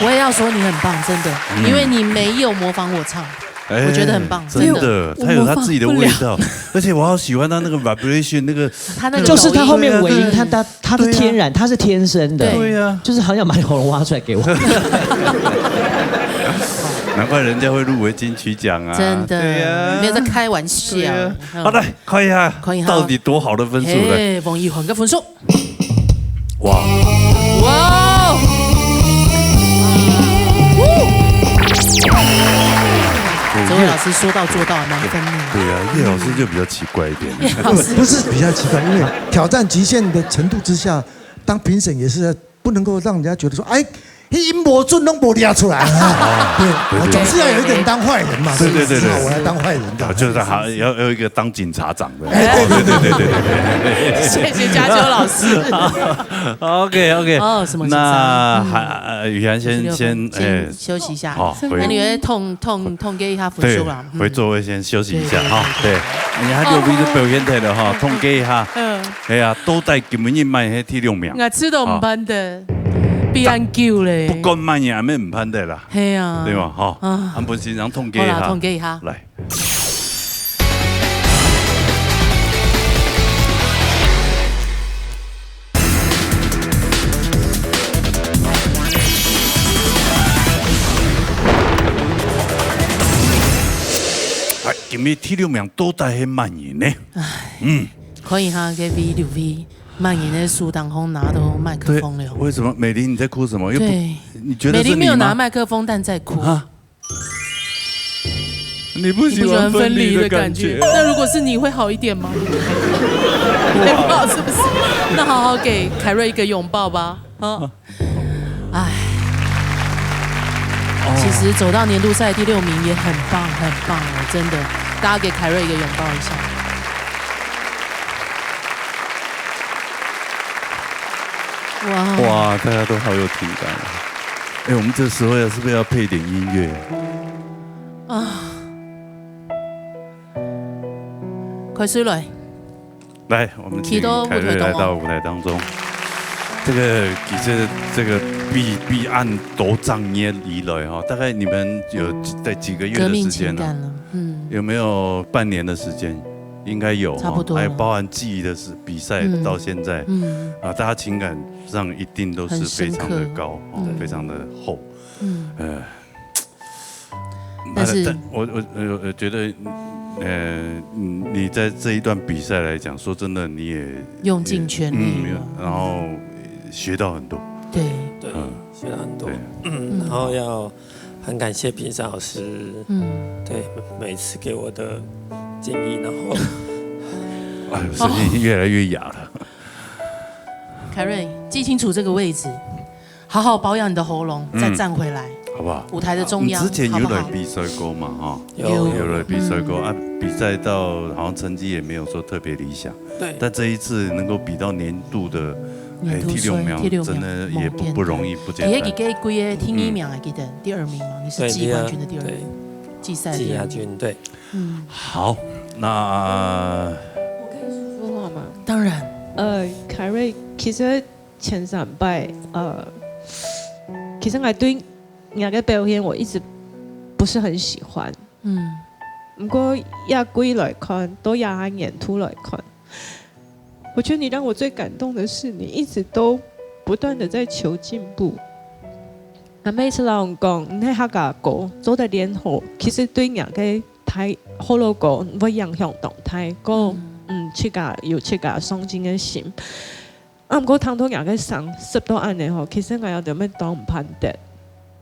我也要說你很棒，真的，嗯。因為你沒有模仿我唱，哎，我覺得很棒，真的。真的，他有他自己的味道，我模仿不了。而且我好喜歡他那個vibration，那個，他那個就是他後面尾音，對啊。他，他，他是天然，對啊。他是天生的。對。對啊。就是好想把你喉嚨挖出來給我。難怪人家會入圍金曲獎啊。真的，對啊。沒有在開玩笑。對啊。嗯。好，來，看一下，看一下。到底多好的分數，來。嘿，王一凡个分數。 哇。哇哦！這位老師說到做到，滿分呢。對啊，葉老師就比較奇怪一點。葉老師。不，不是比較奇怪，因為挑戰極限的程度之下，當評審也是不能夠讓人家覺得說，哎， 你音無準，攏無掠出來啊。對，對，對。總是要有一個人當壞人嘛，對，對，對，對。所以只好我來當壞人，這樣。啊，就是他要，要有一個當警察長的。哎，對，對，對，對，對，對。謝謝家修老師。OK，OK。哦，什麼警察？那還，嗯。呃，雨涵先，先，先，哎，先休息一下。好，回，那你會痛，痛，痛給一下分數啦。對，回座位先休息一下哈。對，對，對，對。對，你看六位都表現太了哈，痛給一下。嗯。哎呀，都在根本就賣黑第六名。我知道毋辦得。 比恁久咧。不管麼人，也毋辦得啦。係啊。對嘛，吼。啊。俺本身人統計一下。好啦，統計一下。來。哎，今日第六名到底係麼人呢？唉。嗯。看一下該位六位。曼英的手当中拿到麦克风了。对，为什么？美玲，你在哭什么？又不，对，你觉得是你吗？美玲没有拿麦克风，但在哭。啊？你不喜欢分离的感觉？你不喜欢分离的感觉。那如果是你，会好一点吗？哎，不好，是不是？那好好给凯瑞一个拥抱吧，啊。唉。哦。其实走到年度赛第六名也很棒，很棒哦，真的。大家给凯瑞一个拥抱一下。哇。哇，大家都好有情感啊。哎，我们这时候要，是不是要配一点音乐？啊。开始来。来，我们请凯瑞来到舞台当中。这个，其实这个备，备案多长年以来哈，大概你们有在几个月的时间呢？革命情感了，嗯。有没有半年的时间？应该有哈，差不多了。还有包含记忆的事，比赛到现在，嗯。嗯。啊，大家情感上一定都是非常的高，很深刻。哦，嗯。非常的厚。嗯。呃，但是，但，我，我，我，我觉得，呃，你在这一段比赛来讲，说真的，你也用尽全力了。嗯，然后学到很多。对。对，嗯，学到很多。对。嗯，然后要很感谢评审老师，嗯。对，每次给我的建议，然后哎呦，声音越来越哑了。凯瑞，记清楚这个位置。 好好保养你的喉咙，嗯。再站回来。好不好？舞台的中央，啊，你之前有来比赛过嘛，好不好？哈？有。有来比赛过，嗯。啊，比赛到好像成绩也没有说特别理想。对。但这一次能够比到年度的，年度赛，哎，第六名，第六名，真的也不，猛点的。不容易，不简单。其实佢个几个第二名还记得，第二名嘛，你是季冠军的第二名，对，第二。季赛的第二名。季亚军，对。嗯。好，那我可以说说话吗？当然。呃，凯瑞，其实前三擺，呃，其實我對你个表現我一直不是很喜歡。嗯。毋過這季來看，到這下年度來看，我覺得你讓我最感動的是，你一直都不斷地在求進步。𠊎每次摎人講，你係客家歌做得練好，其實對你个大，學老歌會影響當大，過，嗯。嗯，自家有自家上進个心。 啊，毋過聽到𠊎个聲濕到恁呢吼，其實𠊎有點會當毋盼得。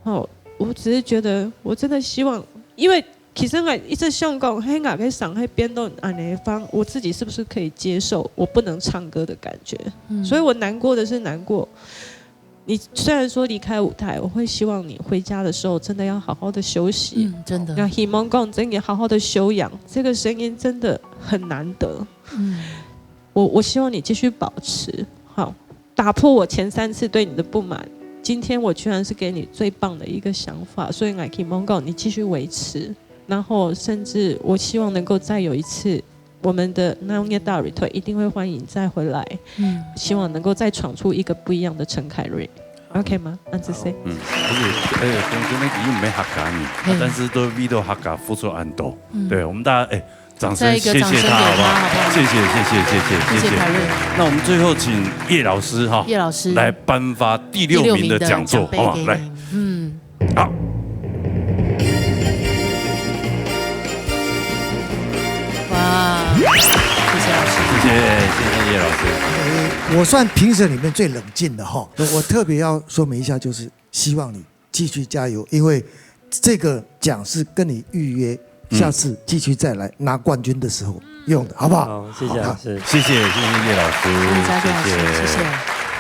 吼，我只是覺得，我真的希望，因為其實𠊎一直想講，係𠊎个聲會變到恁呢方，我自己是不是可以接受我不能唱歌的感覺？嗯。所以我難過的是難過。你雖然說離開舞台，我會希望你回家的時候真的要好好地休息。嗯，真的。那希望講真的好好地休養，這個聲音真的很難得。嗯。 我，我希望你繼續保持，好，打破我前三次對你的不滿。今天我居然是給你最棒的一個想法，所以𠊎希望講你繼續維持，然後甚至我希望能夠再有一次，我們的Naung Ye Tari團一定會歡迎你再回來，嗯。希望能夠再闖出一個不一樣的陳凱瑞，OK嗎？恁仔細。嗯，不是，哎，講真的，佢毋係客家人，嘿。但是都為到客家付出恁多。嗯。對，我們大家，哎， 掌聲，再一個掌聲給他，謝謝他，好不好？好不好？謝謝，謝謝，謝謝，謝謝。謝謝凱瑞。那我們最後請葉老師哈，葉老師。來頒發第六名的獎座，第六名的獎盃給你。好不好？來。嗯。好。哇，謝謝老師。謝謝，謝謝葉老師。我算評審裡面最冷靜的哈。我特別要說明一下，就是希望你繼續加油，因為這個獎是跟你預約，嗯。下次繼續再來拿冠軍的時候用的，好不好？好，謝謝老師。好。謝謝，謝謝葉老師，謝謝，謝謝。謝謝。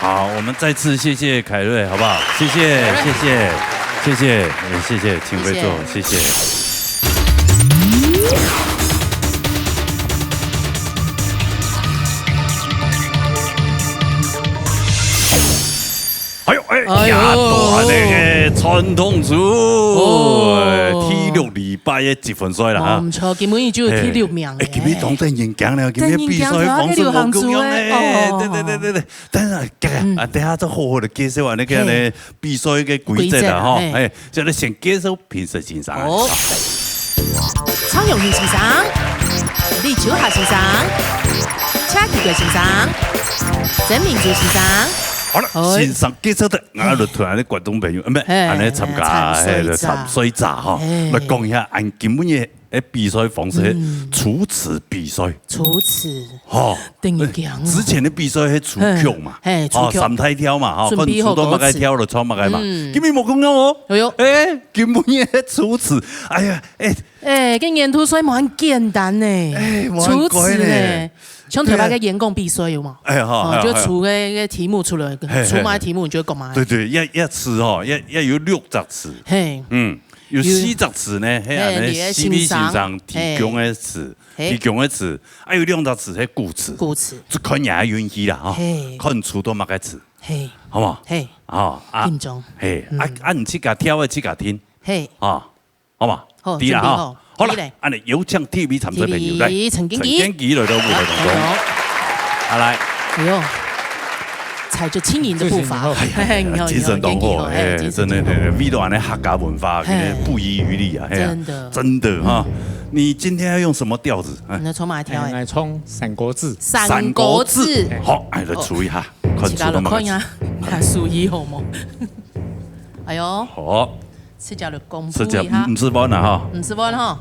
好，我們再次謝謝凱瑞，好不好？謝謝，凱瑞。謝謝，謝謝，也謝謝秦飛座，謝謝。謝謝。哎呦，哎，哎呦。呀，大个傳統組，哦。哎，第六禮拜个積分賽啦，哈。無錯，今晡日就有第六名个。嘿，哎，今晡日當得人驚了，今�晡日比賽方式無共樣呢。得人驚，頭下个流行組个，哦。對，對，對，對，對。但是啊，嗯。啊，等下再好好地介紹啊，那個呢，嘿。比賽个規則啦，規則，吼，嘿。哎， 就來先介紹評審先生。好。蔡永興先生、李秋霞先生、車繼國先生、曾明珠先生。好了，好。先生介紹了，𠊎就同𠊎个觀眾朋友，呃，毋係，嘿，恁呢參加，嘿，參賽者。嘿，就參賽者吼，嘿。來講一下，恁今晡日誒，比賽方式係嗯。初試比賽。初試。吼，等於講哦。之前个比賽係初曲嘛，嘿，嘿，初曲。哦，三大調嘛，吼，準備好看出到麼个調就唱麼个嘛。歌詞。嗯。今日無共樣哦。哎喲。誒，今晡日係初試。哎呀，誒。誒，這年度賽無恁簡單呢。誒，無恁該呢。初試呢，像頭擺个演講比賽有無？誒，好，哦，好，好。就出个，个題目出來，嘿，嘿，出麼个題目你就講麼个。對，對，愛，愛試吼，愛，愛有六隻詞。嘿。嗯。 有四隻詞呢，係恁呢，嘿，你个，C B先生，先生提供个詞，嘿。提供个詞，還有兩隻詞係古詞，古詞。就看你个運氣啦，吼，嘿。看出到麼个詞，嘿。好無？嘿。哦，啊，緊張。嘿，啊，嗯。啊，你自家挑个自家聽，嘿。哦，好無？好，知啦，吼。準備好，好啦，來。恁呢有請第一位參賽朋友，來，第一位陳建奇。陳建奇來到舞台當中。好，加油。啊，來。哎喲。 踩著輕盈的步伐。哎呀，嘿，你好，精神當好，你好，嘿，哎，精神真的，真的，為著恁呢客家文化，嘿。真的不遺餘力啊，嘿啊。真的。真的哈。嗯。你今天要用什麼調子？哎。你來唱麼个調？哎，來唱三國志。三國志。三國志。好，哎，來試一下，哦。看出到麼个。自家來看一下，看手藝好無？哎喲。好。自家來公布一下。自家，毋，毋使問啦哈。毋使問哈。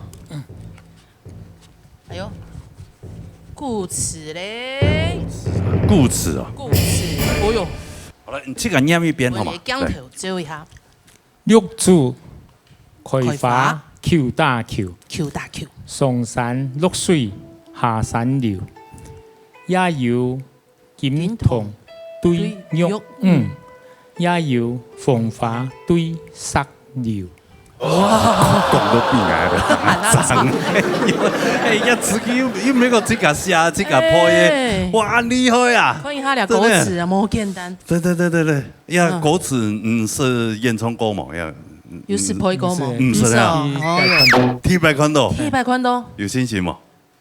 哎喲，古詞咧。古詞哦。古詞，哦喲。好了，你自家念一遍好嗎？我也鏡頭照一下。對。六祖開花，開花。求打求。求打求。上善若水，下善流。也有 金童對玉女，也有風花對石榴。哇，講到鼻哀了，讚！哎，這詞句又，又毋係講自家寫、自家配个，哎。哇，恁厲害啊！看一下這歌詞啊，真的。無簡單。對，對，對，對，對，這歌詞，嗯，係演唱過無？這，嗯，有試配過無？毋係啊。毋係哦，哦喲。第一擺看到。第一擺看到。有信心無？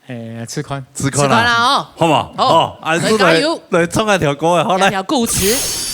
哎，試看。試看啦。試看啦哦。好無？好，好，啊，來，加油。來，來唱一條歌啊，好，來。來，來，古詞。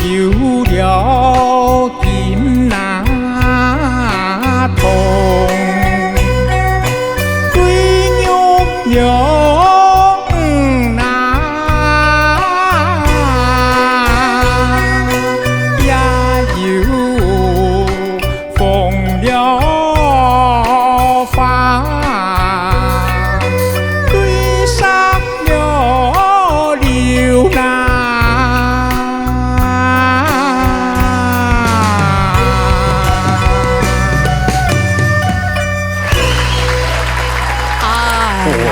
也有了金那铜，對玉女女啊，也有 风流花，对上了流浪。哎，哇，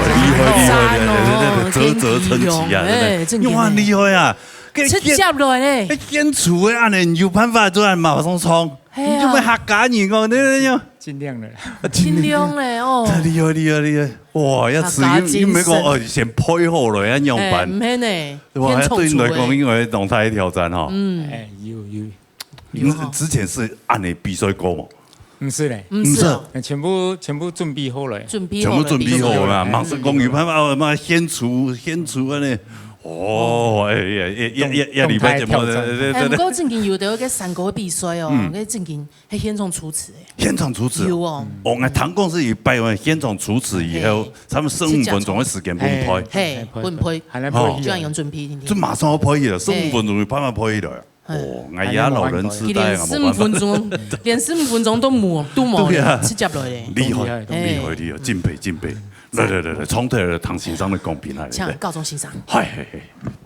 厲害，厲害，讚哦，厲害，嘖嘖稱奇啊，真的。哎，真的。哇，厲害啊！ 直接來咧。該演出个恁呢，有辦法做恁馬上唱，係啊。你就愛客家人哦，對不對？盡量了啦。盡量咧哦。厲害，厲害，厲害！哇，要試，客家精神。又，又毋係講，哦，先配好了，愛仰般？哎，毋係呢，哇，現場出个。對你來講，應該當大个挑戰哈。嗯。哎，有，有，有。你之前係恁呢比賽過無？ 毋係咧。毋係哦。毋係。哎，全部，全部準備好了。準備好了，全部準備好了，比賽。馬上講有辦法，哦，嘛獻出，獻出恁呢。哦，哎，哎，哎，哎，哎，哎，禮拜節目，動態挑戰。對，對，對，對。哎，毋過正經有个該三國比賽哦，嗯。該正經係現場出詞誒。現場出詞哦。有哦。哦，𠊎聽講係有擺完現場出詞以後，嘿。差不多十五分鐘个時間分配。嘿，分配。還來配戲啊。哦。這樣有準備，定定。就馬上要配戲了，十五分鐘有辦法配戲了。 哦，哎呀，老人痴呆啊，佢連十五分鐘，無辦法。連十五分鐘都無，都無咧，對啊。直接來咧。厲害，厲害，哎。厲害，敬佩，敬佩。來，來，來，來，從頭來聽先生个公平啊，請，來。教宗先生。嗨，嘿，嘿。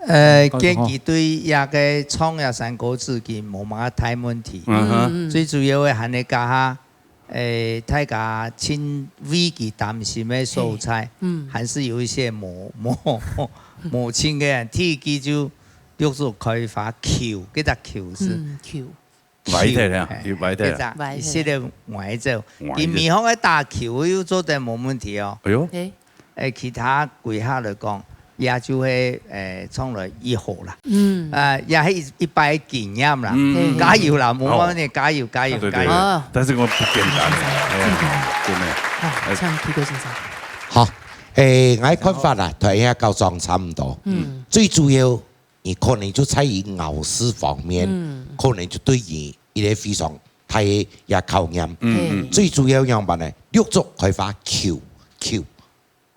呃，嗯，建議對這个創業山歌詞佢無麼个大問題。嗯哼。嗯，嗯。最主要个還係加下，呃，大家盡為佢擔心个所在，嘿。嗯。還係有一些無，無，無清个。第一句就綠竹開花，球，這隻球係，嗯，球。歪忒了，嘿，又歪忒了。這隻，歪忒了。一息仔歪忒。歪忒。佢美好个打球又做得無問題哦。哎喲。嘿。 誒，其他歸下來講，也就係，誒，從來已好啦。嗯。啊，也係一，一擺經驗啦。嗯，嗯，嗯。加油啦，無問題，嘿，嘿。加油，加油，對，對，加油。對。哦。但是我不簡單，哎呀，真的。真的。哦，哎。像Kiko先生。好，誒，𠊎看法啦，同阿校長差毋多。嗯。最主要，你可能就在於咬字方面，嗯。可能就對於一個非常大个考驗。嗯，嗯。最主要仰般呢？綠竹開花，球，球。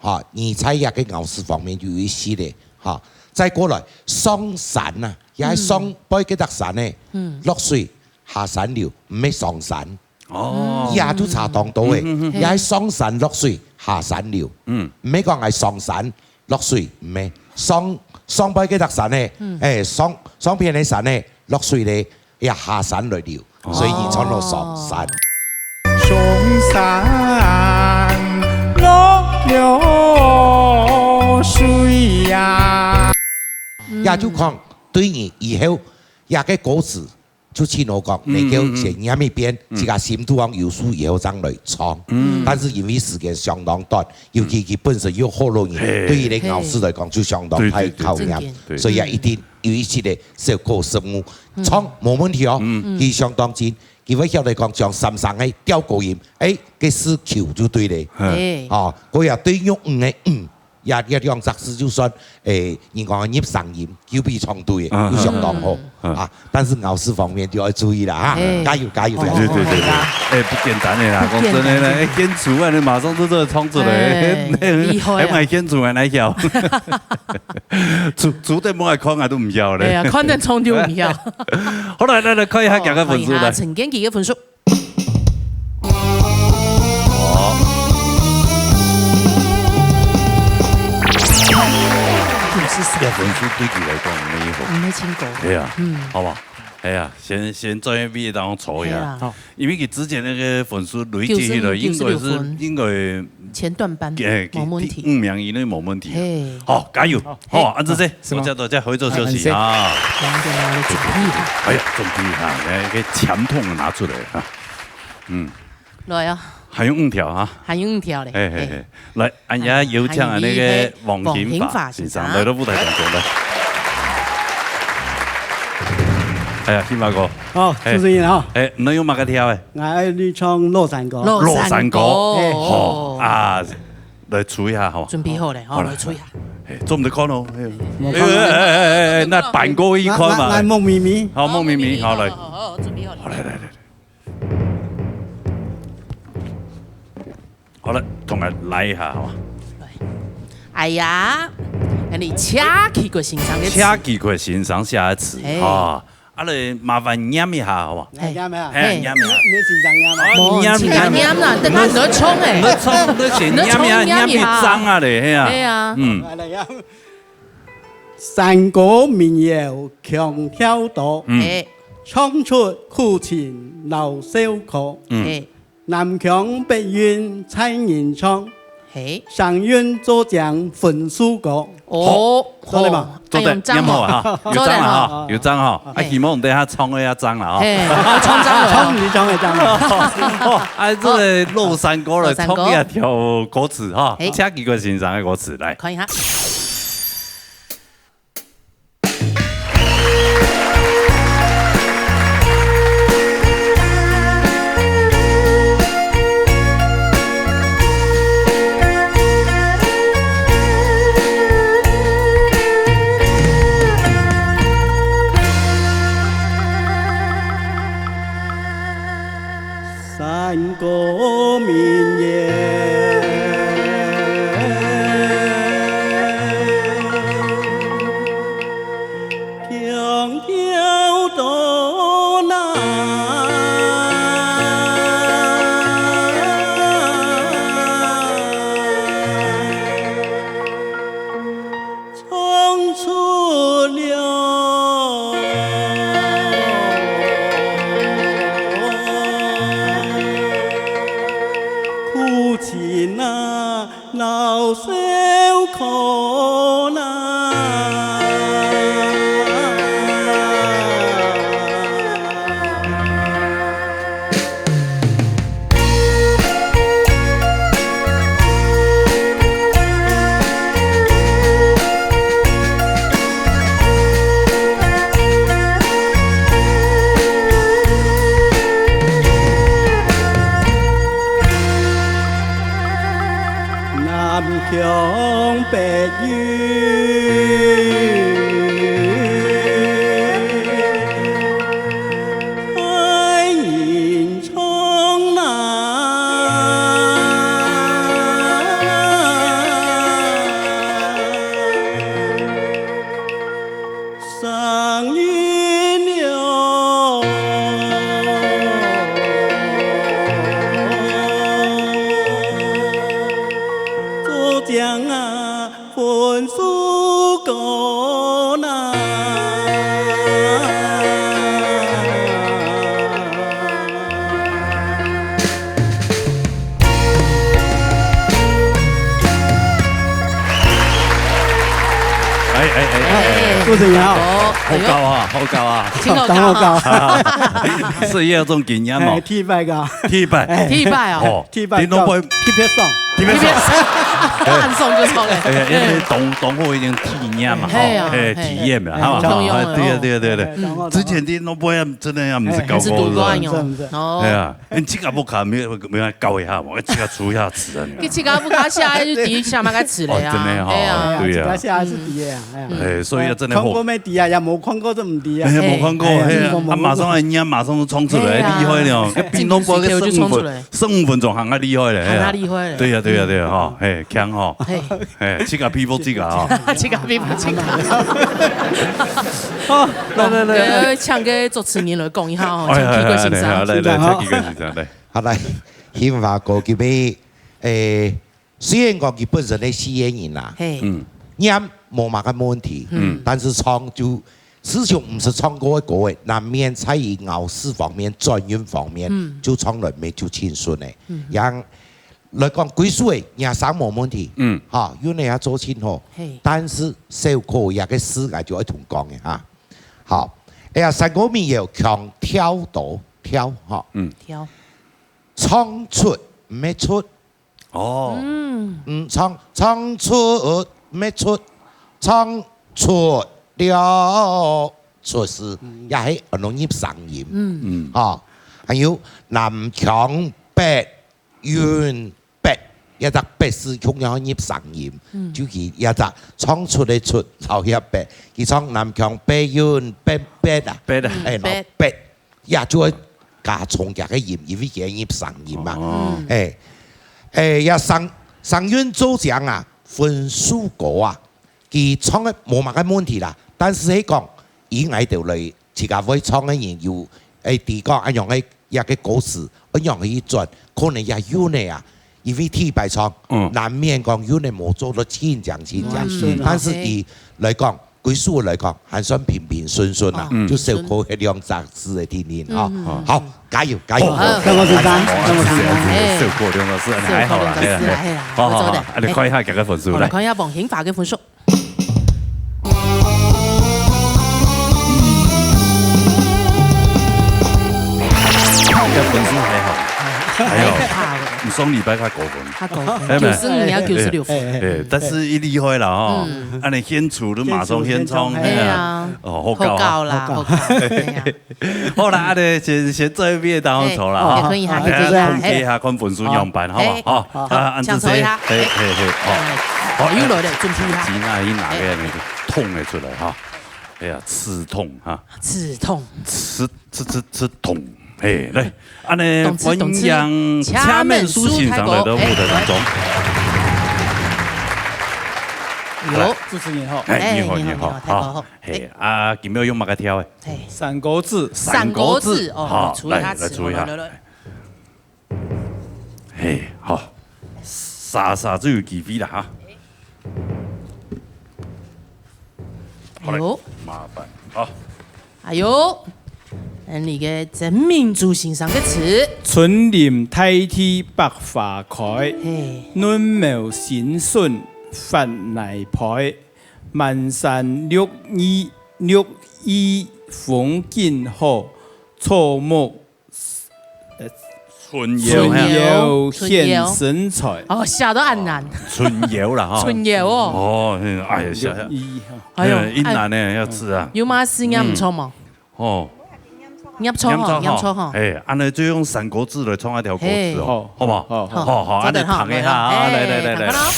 哈，你在這个咬字方面有一息仔，哈。再過來，上山啊，也係上背該搭山呢，嗯。落水下山流，毋係上山。哦。也就差當多仔，嗯，嗯，嗯。也係上山落水下山流。嗯。毋係講係上山落水，毋係。上，上背該搭山呢，嗯。誒，上，上片个山呢，落水咧， 也下山來流，哦。所以你唱到上山。上山落了水呀。嗯。也就講，對你以後，這个歌詞就盡好講，嗯，你就先唸一遍，嗯，嗯。自家心肚項有數以後正來唱。嗯。但是因為時間相當短，尤其佢本身又好容易，嘿。對於你咬字來講就相當大考驗，對，對，對。真个。對。所以啊，一定 有一息仔小小失誤，嗯。唱無問題哦，嗯。佢相當精，佢會曉得講將三聲个調高音，誒，該係球就對咧。嗯。嘿。哦，該也對玉女个女，也，也兩隻字就算，誒，人講个入聲音，又比唱對个，嗯。又相當好，嗯。啊，但是咬字方面就愛注意啦，哈，嘿。加油，加油，哦，加油。對，對，對，對。好啦。誒，不簡單个啦，不簡單，講真个啦，真的。誒，堅持啊，你馬上就做得唱出來，嘿，嘿，厲害啊。還蠻堅持啊，哪曉？ 主，主持人愛看啊，都毋曉咧。哎呀，看得出就毋曉。好，來，來，來，看一下佢个分數，哦，看一下來。陳建騏个分數。哦。這分數對佢來講，毋係好。毋係盡高。哎呀，嗯。好吧。哎呀，先，先在位當中坐一下。哎呀。好。因為佢之前該个分數累積起來，九十五，應該係，九十六分。應該 前段班，誒，無問題。第五名以內無問題。嘿。好，加油！好，好，恁仔細，是嗎？多謝，多謝，可以做休息啊。哎，恁仔細。哎呀，準備哈，來，該簽筒拿出來哈。嗯。來啊。還有五條哈。還有五條咧。嘿，嘿，嘿。嘿。來，恁樣有請啊，嘿，該个黃金發先生，黃金發先生。來到舞台當中來。哎呀，金發哥。好，嘿。主持人好。哎，你用麼个調誒？ 𠊎愛你唱老山歌。老山歌。老山歌。嘿。好，啊，來吹一下，好吧？準備好咧，好，好，來。來吹一下。哎，做毋得看哦。哎，無看哦。哎，哎，哎，哎，哎，那板過一看嘛。𠊎，𠊎，𠊎目咪咪。好，目咪咪，好，來。好，好，好，準備好咧。好，來，來，來，來。好了，同𠊎來一下，好吧？來。哎呀，恁樣車啟國先生个詞。車啟國先生寫个詞，嘿。啊。 啊，來麻煩唸一下，好無？來唸啊。嘿，唸一下。你，你先生唸啊。哦，無，唸，自家唸啦，唸。等下你愛唱誒。你唱，你先唸一下，你唱唸一下。唸一張啊咧，嘿啊。嘿啊。嗯。來，來，唸。山歌民謠腔調多，嗯。嘿。唱出苦情老笑科。嗯。嘿。 南腔北韻在人唱，嘿。聲韻做正分數高。哦，好。做得嗎？哦，做得，哎喲，恁樣唱哦。唸好哈，有章了哈，做得哈。有章哈。啊，嘿。希望等下唱个啊章了哈。嘿，啊，唱章了。唱你唱个章了。哦，哎，這个老山歌來唱一下條歌詞哈，好。嘿。請幾个先生个歌詞來。看一下。 山歌民謠，腔調多難。唱出了。苦尽啊，老愁苦啊。 南腔北调，爱人唱啊。 上云了，做将啊，分手歌呐。 哎，哎，哎，哎，哎。主持人好。好，好高啊，好高啊。真好高啊。当好高。是也有这种经验嘛？哎，第一擺个。第一擺。哎。第一擺哦。哦，第一擺，你都不會特別爽。特別爽。特別爽。很爽就好了。哎呀，因為當，當好已經體驗嘛，哎呀，哈，哎，嘿。體驗了，哎，哈，当好。哎，對啊，對啊，對啊，對啊。哎，当好，之前的都不會，真的也不是高高的。哎，是獨高的。是，是。哦。哎呀。 哎，自家屋下没有，没有教一下嘛，自家出一下詞啊，你看。佢自家屋下寫，就知寫麼个詞了呀。哦，真的哈，哎呀。对呀。自家寫是知个啊，哎呀。哎，所以真的好。看过没知啊，也无看过就毋知啊。哎，无看过，哎呀，嘿啊，啊，马上人家马上就冲出来，哎呀。厉害了，哎，比侬播个十五分，十五分钟还要厉害了，哎呀。还要厉害了。对呀，对呀，对呀，哈，嘿，强哈。嘿。哎，自家佩服自家哈。自家佩服自家。好，来，来，来，来。呃，请个主持人来讲一下哦，哎，请Kiko先生。哎，哎，来，来，请Kiko先生，来。 好，來，興華哥，佢，誒，雖然講佢本身係四縣人啦，嘿。嗯。音無麼个問題，嗯。但是唱就，時常毋係唱歌个歌誒，難免在於咬字方面、轉音方面，嗯。就唱來面就輕鬆誒。嗯。樣來講，歸首誒，也聲無問題，嗯。哈，韻也做盡好，嘿。但是小可這个字，𠊎就愛同講誒哈。好，哎呀，山歌民謠強調到調哈，嗯。調。 唱出，毋係出。哦。嗯。嗯，唱，唱出，毋係出，唱出了，出字，嗯。也係很容易入聲音。嗯。嗯。吼，還有南腔北韻北，這隻北字共樣入聲音，嗯。就佢這隻唱出个出，摎該北，佢唱南腔北韻北北啊，北啊。哎，摎北。北。 也就會加重佢个音，因為佢个入聲音嘛。哦。哎，哎，也聲，聲韻做將啊，分手歌啊，佢唱个無麼个問題啦。但是係講，以𠊎兜來自家會唱个人有，哎，知講恁樣个，這个歌詞，恁樣去轉，可能也有呢啊。因為第一擺唱，嗯。難免講有呢無做到盡將盡將。嗯，是啊。但是以來講， 歸首來講，還算平平順順啊，嗯。就小可該兩隻字个定定啊。嗯。好，加油，加油！好，張國先生，張國先生。哎。小可兩隻字，還好啦，小可兩隻字，哎呀，哎呀，好，好，好，好，做得。啊，你看一下佢个分數，好，來。看一下黃興華个分數。佢个分數還好，還好。還好。你上禮拜較高分。較高分，哎，沒。九十五，你要九十六分。哎，哎，哎，但是佢厲害啦，吼。嗯。 恁呢獻出，你馬上獻唱，獻出，獻唱，哎呀。哎呀。哦，好高啊。好高啦，好高。好高，哎呀。好啦，恁呢先，先做一遍當好啦，哎，哈。也可以哈，哎，也可以哈，統計一下，哎。看分數樣般，好不好？哎，好，好，啊，恁呢請坐一下，先，嘿，哎。嘿，嘿，好。哎，好，又來了，準備一下。今仔日拿个那個桶的出來哈。哎呀，刺痛哈。刺痛。刺 刺刺刺痛。嘿，來，恁呢，動次動次，歡迎車面書先生來到舞台當中。哎，來。有。主持人好。哎，你好，哎，你好，你好，你好，大家好。哈，嘿，哎。啊，今晡日用麼个調的？嘿。山歌子。山歌子，山歌子，哦，好，來，來，來，出一下。來，來，來。 嘿，好，煞煞就有機會啦哈。好嘞。哎喲。麻煩。好。哎喲，恁呢个曾明珠先生个詞。「春霖大地百花開，嘿。嫩茅新筍發泥培。滿山綠意，綠意風景好，草木，呃，春春宵，春宵，春宵。顯身材。」哦，寫到恁難。春宵啦，哈。春宵哦。哦，嗯，哎呀，寫，綠意，哈。哎喲，哎，一難呢，要字啊。有麼个字唸毋著無？嗯。哦。唸著吼，唸著吼。唸著吼。哎，恁呢就用三國志來創一條歌詞哦，嘿。好，好不好？好，好，好，好，恁呢做得吼，彈一下啊，好，來，來，來，來。嘿，彈看咯。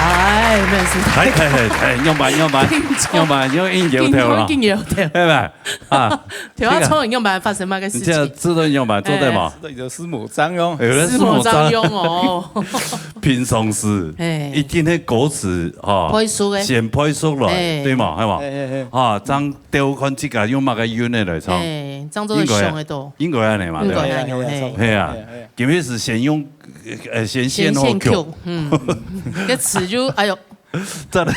哎，毋好意思。哎，哎，哎，哎，仰般，仰般，仰般，用硬搖頭了。緊搖頭。哎，不，啊，頭下唱仰般發生麼个事情？你這樣子都仰般，做得嗎？哎。這就是無章用。哎，有的是無章。是無章用哦。平常時，哎。一定係歌詞，哈，背熟的。先背熟來，哎。對嘛，係嘛？哎，哎，哎。啊，這樣 調看自家用麼个韻來唱。哎，這樣做會想得到。應該，應該恁呢嘛，對吧？應該恁樣，嘿。係啊，係啊，係啊。今日係先用，呃，先選後曲。先選曲，嗯。這詞就，哎喲。真的。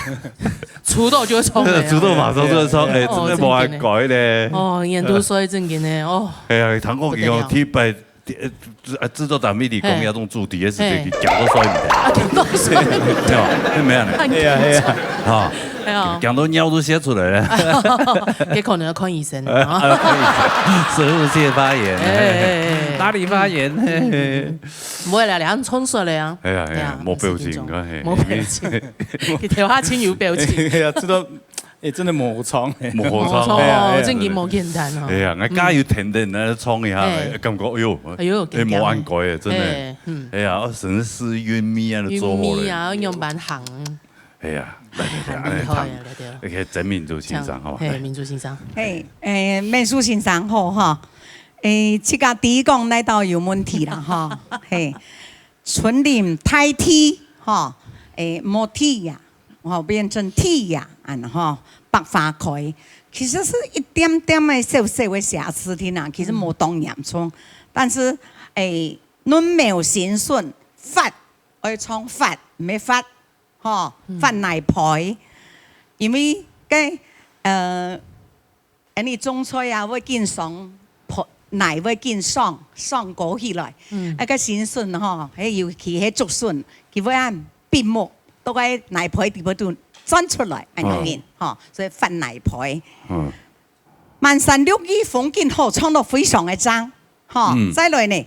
出道就會唱的啊。出道馬上就會唱，哎，哦，真的無愛改咧。真的呢。哦，演出所以正經的，哦。哎呀，聽講佢講，不得了。第一擺 呃，啊，製作單位裡講，嘿。這種主題个事情，嘿。佢講到衰毋得。啊，講到衰。對吧？係毋係啊？哎呀，哎呀。哈。哎呀。講到尿都洩出來了。這可能要看醫生了啊。啊，可以。食物界發炎，哎，哎，哎，哎。哪裡發炎？嘿，嘿。毋會啦，你按穿出來啊。哎呀，哎呀，哎呀，無表情，你看，嘿。無表情。佢頭下真有表情。哎呀，這都 哎，真的無錯，哎。無錯，無錯，哎呀，哎呀，正經無簡單哦。哎呀，𠊎加油添點來唱一下，嗯。哎，感覺，哎喲，哎喲，哎，無恁該，哎，真的。哎，嗯。哎呀，哦，真係韻味啊，都做好了。韻味啊，用板行。哎呀，來，來，來，很厲害啊，來，來，來。OK，曾明珠先生，好吧，嘿，來。明珠先生。嘿，哎，明珠先生好哈。哎，這個第一講那道有問題了哈。嘿， 春霖大地，吼，誒，無地呀，吼，變成地呀，恁吼，百花開。其實係一點點个小小个瑕疵定啊，其實無當嚴重。嗯。但是，誒，嫩茅新筍，發，愛唱發，毋係發，吼，嗯。發泥培。因為該，呃， 恁呢種菜啊，會緊上，泥會緊上，上高起來。嗯。啊，該新筍吼，係尤其係竹筍，佢會恁閉目，到該泥培底背肚鑽出來，恁樣形，嗯。吼，所以發泥培。嗯。滿山綠意風景好，唱到非常个靚。 吼，嗯。再來呢，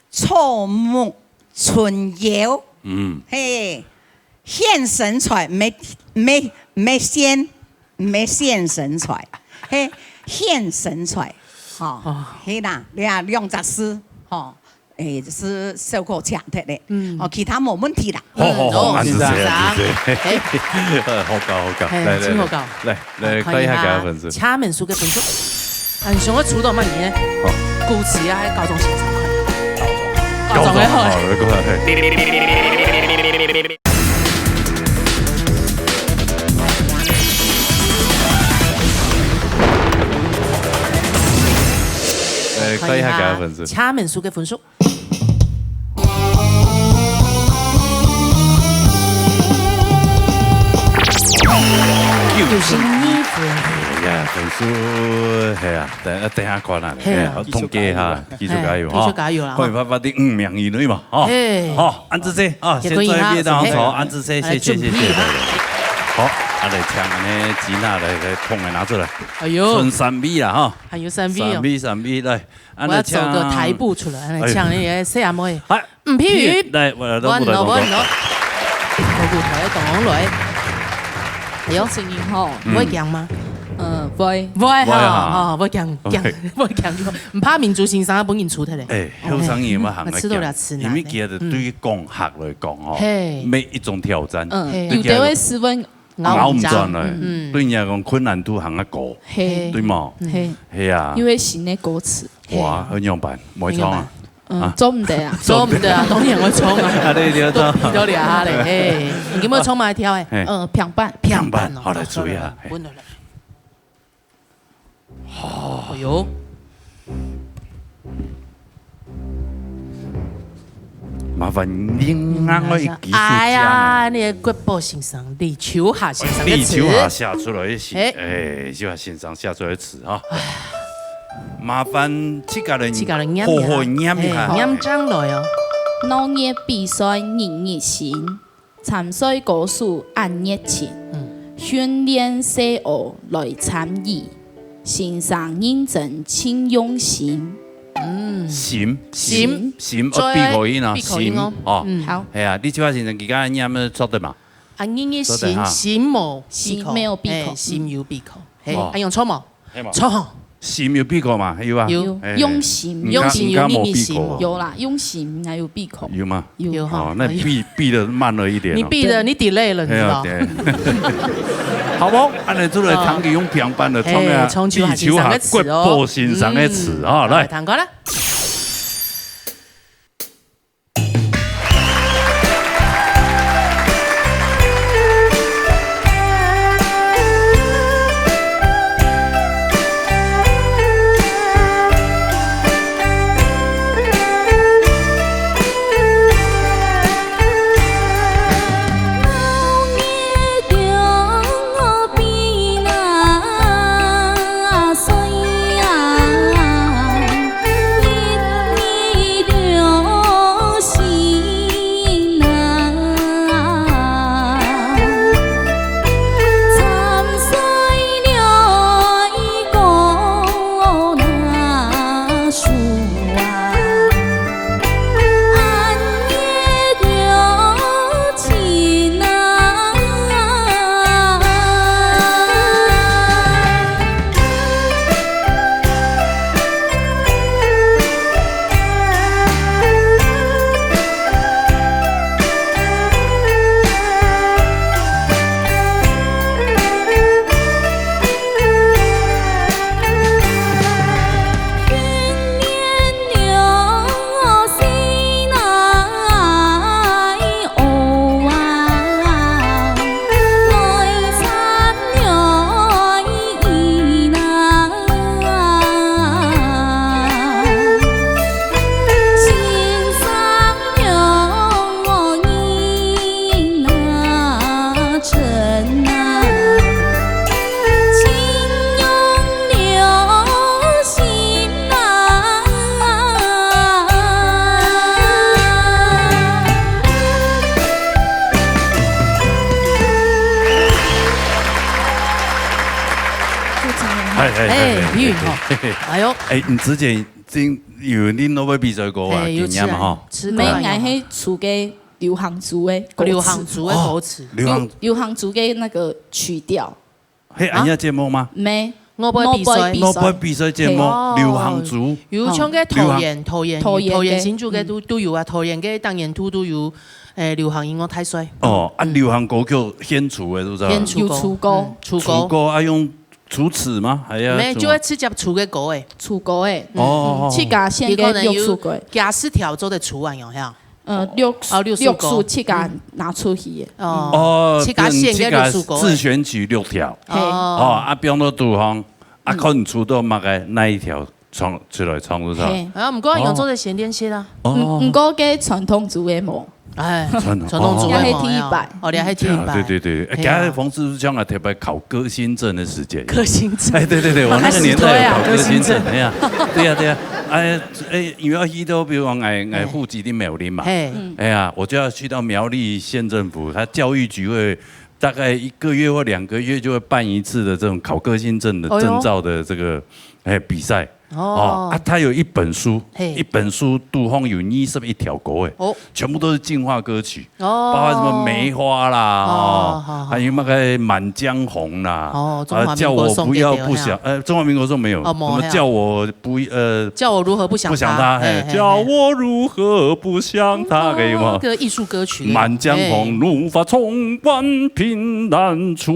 草木春宵，嗯。嘿，顯身材，毋係，毋係，毋係顯，毋係顯身材，嘿，顯身材，吼，哦。嘿啦，你看兩隻字，吼，誒，係效果強忒个。嗯。哦，其他無問題啦。好，好，好，嗯，恁仔細，哦，恁仔細。先生。誒。好搞，好搞。誒，來，來，真好搞。來，來，來，看一下，看一下佢个分數。請問書个分數。啊，你想要出到麼个呢？好。古詩啊，還係高中生？高中。高中个好。高中好，來，過來，嘿。 來，看一下佢个分數。請問書个分數。九十二分。哎呀，分數，係啊，等，等下看啊，係啊。哎，好，統計一下，繼續加油，繼續加油，哈。繼續加油啦，哈。快，快，快，第五名以內嘛，哈。係。好，恁仔細啊，先做一遍，然後坐，恁仔細，謝謝，謝謝。來，準備哈。好，啊，來，請恁呢，吉娜來，來，桶來拿出來。哎喲。剩三位啦，哈。 還有三位哦。三位，三位，來，恁呢請。我要走個台步出來，恁呢請你个細阿妹。哎。嗨。吳佩瑜。來，我來，我來，我來。頭骨頭个動動來。哎喲。聲音吼。嗯。會驚嗎？呃，會。會哈，會啊。哦，會驚，驚，會。會驚。毋怕民族先生啊，本人出忒咧。哎，後生人有無行來驚？哦，嘿。因為其實對於講客來講吼，嘿。每一種挑戰，嗯。嘿。對佢來講，有的會斯文 咬毋轉來，咬毋轉來，嗯。對你來講困難度還較高，嘿。對無？嘿。係啊。因為新个歌詞。哇，嘿。愛仰般？毋會唱啊？愛仰般？嗯，啊。做毋得啊。做毋得啊，當然愛唱啊。啊，對，對，對。都，都這下咧，嘿。你有無唱麼个調誒？嘿。呃，平板。平板哦。好，來，注意啊，嘿。穩落來。 哎喲。麻煩你，嗯，𠊎个技術家呢？哎呀，你个國寶先生，李秋霞先生个詞。李秋霞寫出來个詞，哎。哎，秋霞先生寫出來个詞哈。麻煩自家人，自家人念一下。好好念一下。哎，念正來哦。鬧熱比賽日日新， 參賽歌手恁熱情，嗯。訓練細阿來參與，先生認真盡用心。嗯。心，心，心，心，愛閉口音啊，再閉口音哦。心，哦。嗯。好。係啊，李秋霞先生，佢剛才念个做得嘛？啊，日日新，做得哈。心無閉口，心沒有閉口。哎，心有閉口。嘿，哦。啊，用錯無？ 係嘛？錯。心有閉口嘛，有啊。有。哎，用心。用心有日日新無？有啦，用心還有閉口。有嗎？有。有哈。哦，那閉，閉得慢了一點哦。你閉了，你delay了，你知道？哎呀，對。好不好？恁呢出來，哦。唐吉用平板的唱啊，嘿，唱秋霞先生个詞哦。李秋霞國寶先生个詞啊，嗯。來。來，聽歌啦。哎，哎，哎，哎，哎，哎喲。哎，你之前真有恁多个比賽過啊，嘿，有經驗哈？吃啊，吃過啊。無，𠊎係出个劉航祖个歌詞。劉航祖个歌詞。哦，劉航。劉，劉航祖个那個曲調。係恁樣个節目嗎？啊？無。外背比賽。外背比賽。外背比賽節目，嘿。哦。流行組。有像个桃園，哦。桃園，桃園个。桃園新竹个都，嗯。都有啊，桃園个當年都，都有，誒，流行音樂大賽。哦，啊，流行歌曲獻唱个，是不是啊？獻唱歌。有唱歌。嗯，唱歌。唱歌啊，用 出詞嗎？還要沒，怎麼？就會直接唱个歌誒。唱歌誒，哦，嗯，自家選个，有可能有六首歌。幾十條做得唱完喲，係啊？呃，六，哦，六首歌。六首自家拿出去誒。哦，哦，自家選个六首歌誒。自選曲六條。嘿。哦。哦，啊，放到肚項，啊，嗯。看你唱到麼个，哪一條唱出來唱就唱。嘿。啊，毋過用做得先練習啦。哦。毋，毋過該傳統組个無。 哎，傳統，傳統組个無呀。哦，哦，哦。也係第一擺。哦，你還係第一擺。對啊，對，對，對。哎，嘿啊。今日方式是這樣啊，特別考歌星證的時間。歌星證。哎，對，對，對，我那個年代有考歌星證，還是推啊，歌星證。哎呀，對呀，對呀。哎，哎，因為要去到，比如講，哎，哎，嘿。戶籍的苗栗嘛。嘿。嗯。哎呀，我就要去到苗栗縣政府，他教育局會大概一個月或兩個月就會辦一次的這種考歌星證的證照的這個，哎呦。哎，比賽。 哦。哦，啊，他有一本書，嘿。一本書肚項有二十一條歌，哎，哦。全部都是進化歌曲，哦。包括什麼梅花啦，哦，哦，好，好。還有那個滿江紅啦，哦，中華民國送給，啊，叫我不要不想，對，呃，中華民國說沒有，哦，沒有。什麼叫我不，呃，叫我如何不想他，不想他，嘿，嘿，嘿。叫我如何不想他，可以嗎？哦，這個藝術歌曲，滿江紅，嘿。怒髮衝冠憑欄處，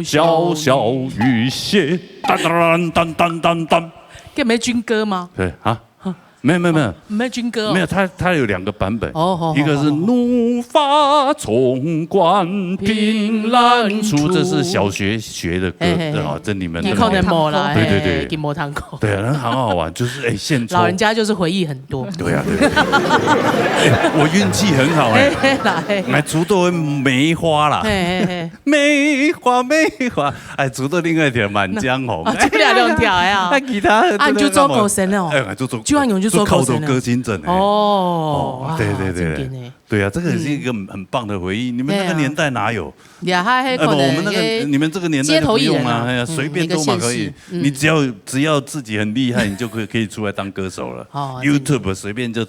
瀟瀟雨歇。 噔噔噔噔噔噔。這毋係軍歌嗎？對啊，沒有沒有沒有，毋係軍歌哦。沒有，它它有兩個版本，哦，好，好，一個是怒髮衝冠憑欄處，這是小學學的歌，嘿，嘿，嘿。啊，這你們你可能無啦，對對對，嘿，嘿，無聽過。對啊，那很好玩，就是，哎，獻醜。老人家就是回憶很多。對啊，對啊，對啊。哎，我運氣很好哎，嘿，嘿，來。還抽著梅花啦。嘿，嘿，嘿。 梅花，梅花，哎，抽著另外一條滿江紅。哦，抽著兩條呀。哎，其他的啊，你就做歌星了哦。哎，就做，就恁樣就做歌星了。就考著歌星證哎。哦，哦，對，對，對，啊，真的呢。對啊，這個是一個很，嗯。很棒的回憶。你們那個年代哪有？對啊。也還，還可能哎，不，我們那個，也你們這個年代就不用了，街頭藝人啊，哎呀，嗯，隨便都嘛可以。一個縣市，嗯。你只要，只要自己很厲害，你就可以，可以出來當歌手了。哦，真的。YouTube隨便就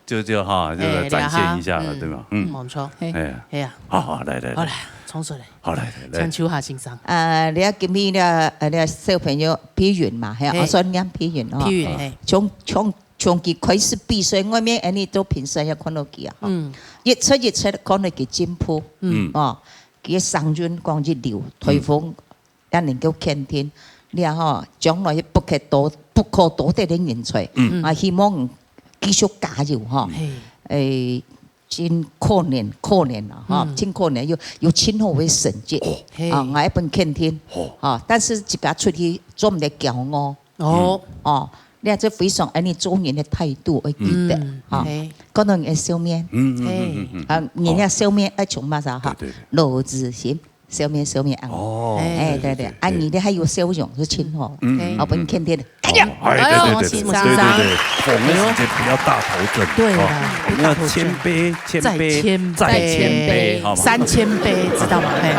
就，就哈，就展現一下了，哎，對吧？嗯。嗯，無錯。哎呀。哎呀。好，好，來，來，來。好啦，衝出來。好，來，來，來。請秋霞先生。啊，你看今日呢，呃，你看小朋友碧雲嘛，嘿，嘿。我說念碧雲哦。碧雲，嘿。從，從，從佢開始比賽，外面恁呢都平時也看到佢啊，哈。嗯。一出一出看到佢進步，嗯。哦，佢个聲韻講一流，台風 也能夠肯定。你看吼，將來不可多，不可多得的人才，嗯。啊，希望繼續加油吼。嘿。誒，盡可能，可能啦，吼，嗯。盡可能有，有盡好个成績。哦。嘿。啊，𠊎一本肯定。哦。啊，但是自家出去做毋得驕傲。哦。哦，你看這非常，哎，你做人的態度，愛記得，嗯，啊，嘿。看到人个笑面。嗯，嗯，嗯，嗯，嗯。啊，人家笑面愛從麼个哈？對，對，對。腦子行。 笑面，笑面啊。哦，哎，對，對，對，對，對。啊，你的還有笑容，是盡好。嗯，嗯，啊，我們天天的，哎呀，哦，哎，對，對，對，哎呦，對，對，對，對，逢人時節不要大頭症，對啦，哦，不要大頭症。要謙卑，謙卑，再謙卑，再謙卑，好嗎？三千杯，知道嗎？嘿。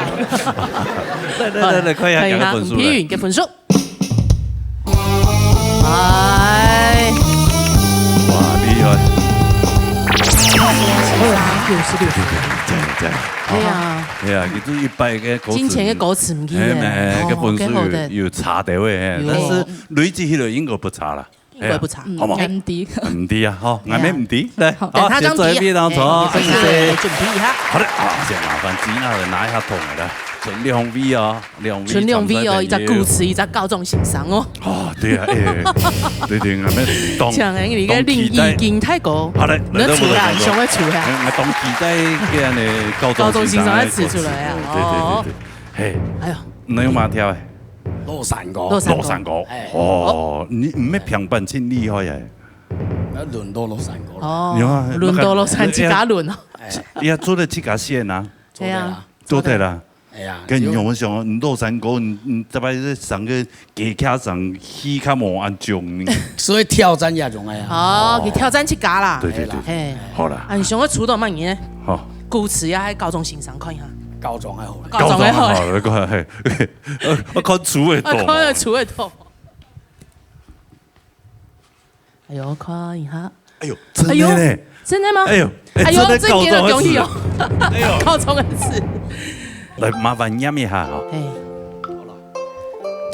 來，來，來，來，看一下，看一下，看看分數來。吳品允个分數。 哎。哇，厲害！六十六分。加油，加油！哎呀。哎呀，佢都一百个歌詞，金錢个歌詞毋記得。哎，哎，哦，个分數有，幾好个。有差的喂，哎，有。但是累積起來應該不差啦。應該不差。哎呀，好嗎？嗯，毋知。毋知啊，好，𠊎們毋知。來，好，好，等他張題啊。先做一遍，然後從，哎，謝謝。準備一下。好的，好，先麻煩吉娜的拿一下桶來，準備紅V哦。 兩位參賽朋友。賰兩位哦，一隻古錐，一隻高中先生哦。哦，對啊，哎，對對，𠊎們當，像恁樣个林義經大哥，當期待。好嘞，來到𠊎个台上。你出來，上來出來。哎，𠊎當期待這樣的高中先生个歌詞。高中先生个詞出來啊，對對對對，哦。嘿，哎喲，你有麼个挑的？老山歌。老山歌。老山歌。哎。哦，你毋係平板真厲害呀。那輪到老山歌了。哦，有啊，輪到老山自家輪哦。哎。也做得自家選啊。對啊。做得啦。 哎呀，跟你有沒有想到，你落山溝，你，你大概在上个街卡上，去較無安全呢。所以挑戰也重要啊。哦，去挑戰自家啦。對對對，嘿。好啦。啊，你想要出到麼个呢？好。古錐啊，還高中先生，看一下。高中還好。高中還好。高中還好，嘿，嘿，我看出會懂。啊，看得出會懂。 哎喲，看一下。哎喲，真的呢。哎喲，真的嗎？哎喲，哎，哎喲，真的高中的詞。真的有恭喜哦。哎喲。高中的詞。來，麻煩念一下哈。嘿。好了。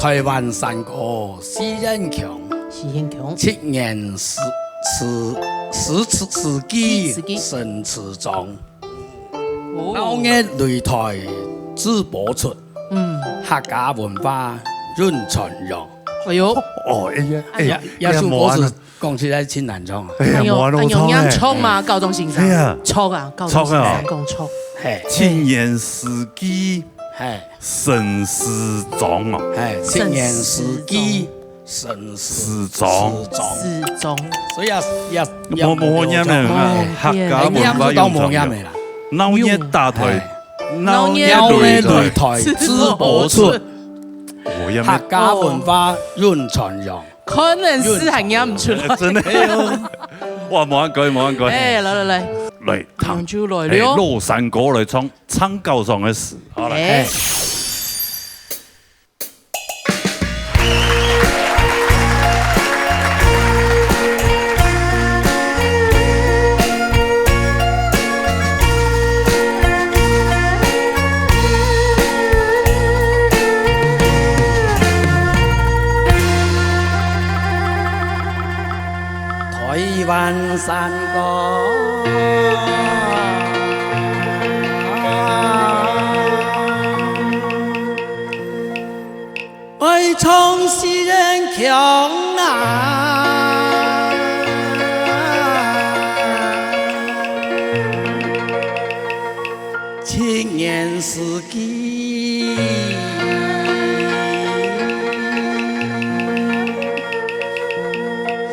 台灣山歌四縣腔，四縣腔。七縣四，四，四，四季，四季。神池庄。哦。鬧熱擂台直播出，嗯。客家文化永傳揚。哎喲。哦，哎呀，哎呀，這，這首歌詞講起來真難唱啊。哎呀，哎喲，無法度唱欸。哎喲，唱嘛，高中先生。哎呀。唱啊，高中先生講唱。唱啊。嘿。七縣四季，嘿。神池庄哦。嘿，七縣四季，神池庄。神池庄。池庄。池庄。所以也，也，也無，無好唸个，無好唸。客家文化永傳揚。哎，唸就當無好唸个啦。鬧熱打擂，嘿。鬧熱擂台，鬧熱擂台，直播出。直播出。無好唸个。客家文化永傳揚。 可能係還唸毋出來。真的。哎喲。哇，無恁該，無恁該。哎，來，來，來。來，唱。唱出來了。哎，老山歌來唱，唱高中个事。好，來。哎。台灣山歌，愛唱四縣腔啊。 七縣四季，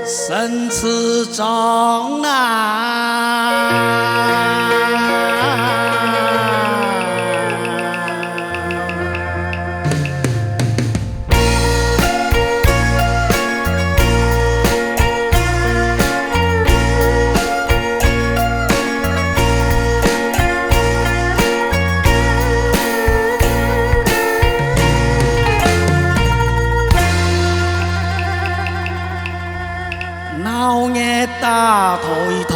神池庄啊。 鬧熱打擂台，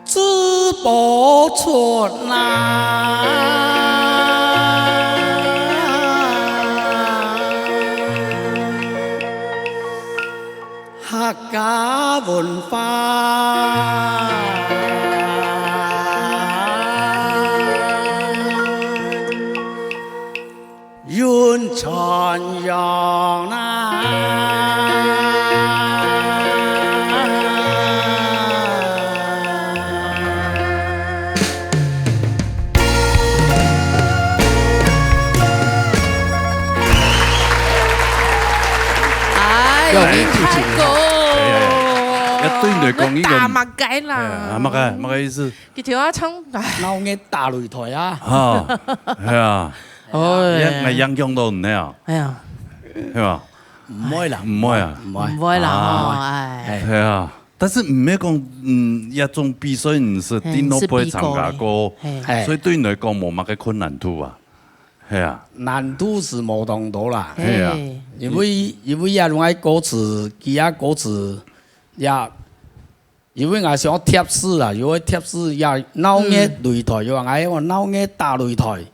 直播出啊！ 客家文化永傳揚啊！ 哎，有名氣。太高。哎呀，要對你來講，應該，你打麼个啦？哎呀，麼个，麼个意思？佢頭下唱，哎。鬧熱打擂台啊。哈，係啊。哎。也，也影響到你啊。哎呀。係吧？毋會啦。毋會啊。毋會。毋會啦，啊。吼，哎。哎。係啊。 但是毋係講，嗯，這種比賽你係，嘿，定落會參加過，係比過个，嘿。嘿。所以對你來講無麼个困難度啊？係啊。難度係無當多啦。係啊。嘿。因為，因為也用个歌詞，佢个歌詞也，因為𠊎想貼士啦，有个貼士也鬧熱擂台，嗯。有人愛鬧熱打擂台。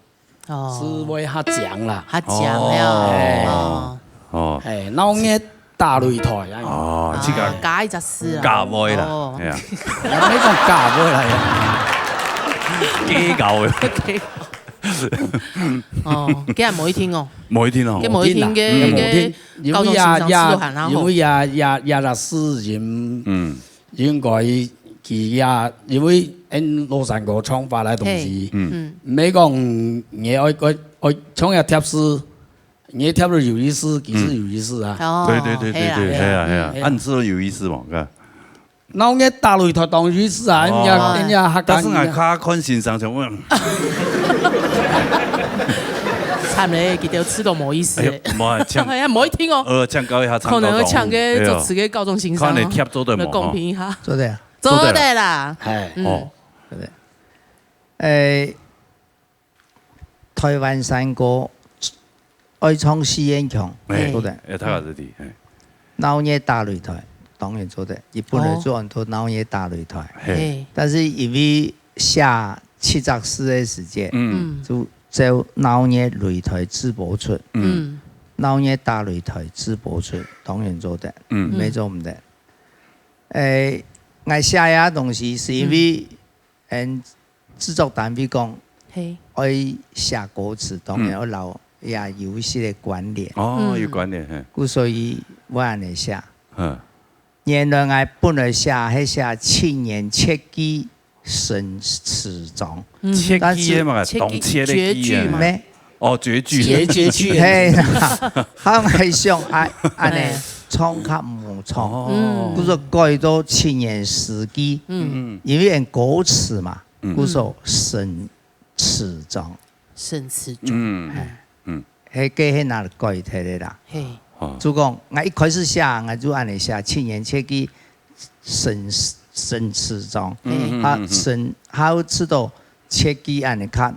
哦。係會較強啦。較強了，哦。哦。哦。哎，鬧熱打擂台，哎。哦，啊，這个加一隻字啊。加位啦，哦。哎呀。也毋係講加位啦，加搞的。哦，今日無一定哦。無一定哦。今日無一定个，無一定啦。个，嗯。無一定，因為也，高中生上次都還好。因為也，也，也，也係人，嗯。 應該佢也，因為𫣆老山歌唱法个東西，嘿，嗯。嗯。毋係講你愛，愛，愛唱个貼士，你貼了有意思，其實有意思啊。嗯。哦，對，對，對，對，對，係啊，係啊，係啊。係啊。啊，你知道有意思無？看。鬧熱打擂台當有意思啊，哦。人家，人家客家人啊。但是𠊎較看先生就問。慘咧，佢兜知道無意思咧。哎喲，無啊，請，哎呀，無一定哦。呃，請教一下參考長。可能請个作詞个高中先生哦。哎喲。看你貼做得無，來公平一下。做得啊。 做得啦。係。嗯。哦。對。誒，台灣山歌愛唱四縣腔，哎，做得。哎，大家知道，哎。鬧熱打擂台，當然做得。日本人做很多鬧熱打擂台。哦。嘿。嘿。但是因為寫七隻字个時節，嗯。嗯。就走鬧熱擂台直播出，嗯。嗯。鬧熱打擂台直播出，當然做得，嗯。毋係做毋得。誒，𠊎寫這東西係因為，嗯。嗯，製作單位講，嘿。愛寫歌詞，當然愛留這遊戲个關聯。嗯。哦，有關聯，嘿。故所以𠊎恁樣寫。嗯。 原來𠊎本來寫係寫七年絕句沈詞莊，嗯。絕句个嘛，但是當絕个句啊。絕句嘛。咩？哦，絕句。絕，絕句。係啦，後來想，啊，恁樣哎。唱較毋好唱，哦。故所改到七年詩句，嗯。因為有歌詞嘛，嗯。故所沈詞莊。沈詞莊。嗯。哎。嗯。 係該係拿改忒个啦。嘿。哦。就講，𠊎一開始寫，𠊎就恁樣寫，七年絕句沈，沈詞莊。嗯，嗯，啊，嗯，嗯。沈，還有知道絕句恁樣較，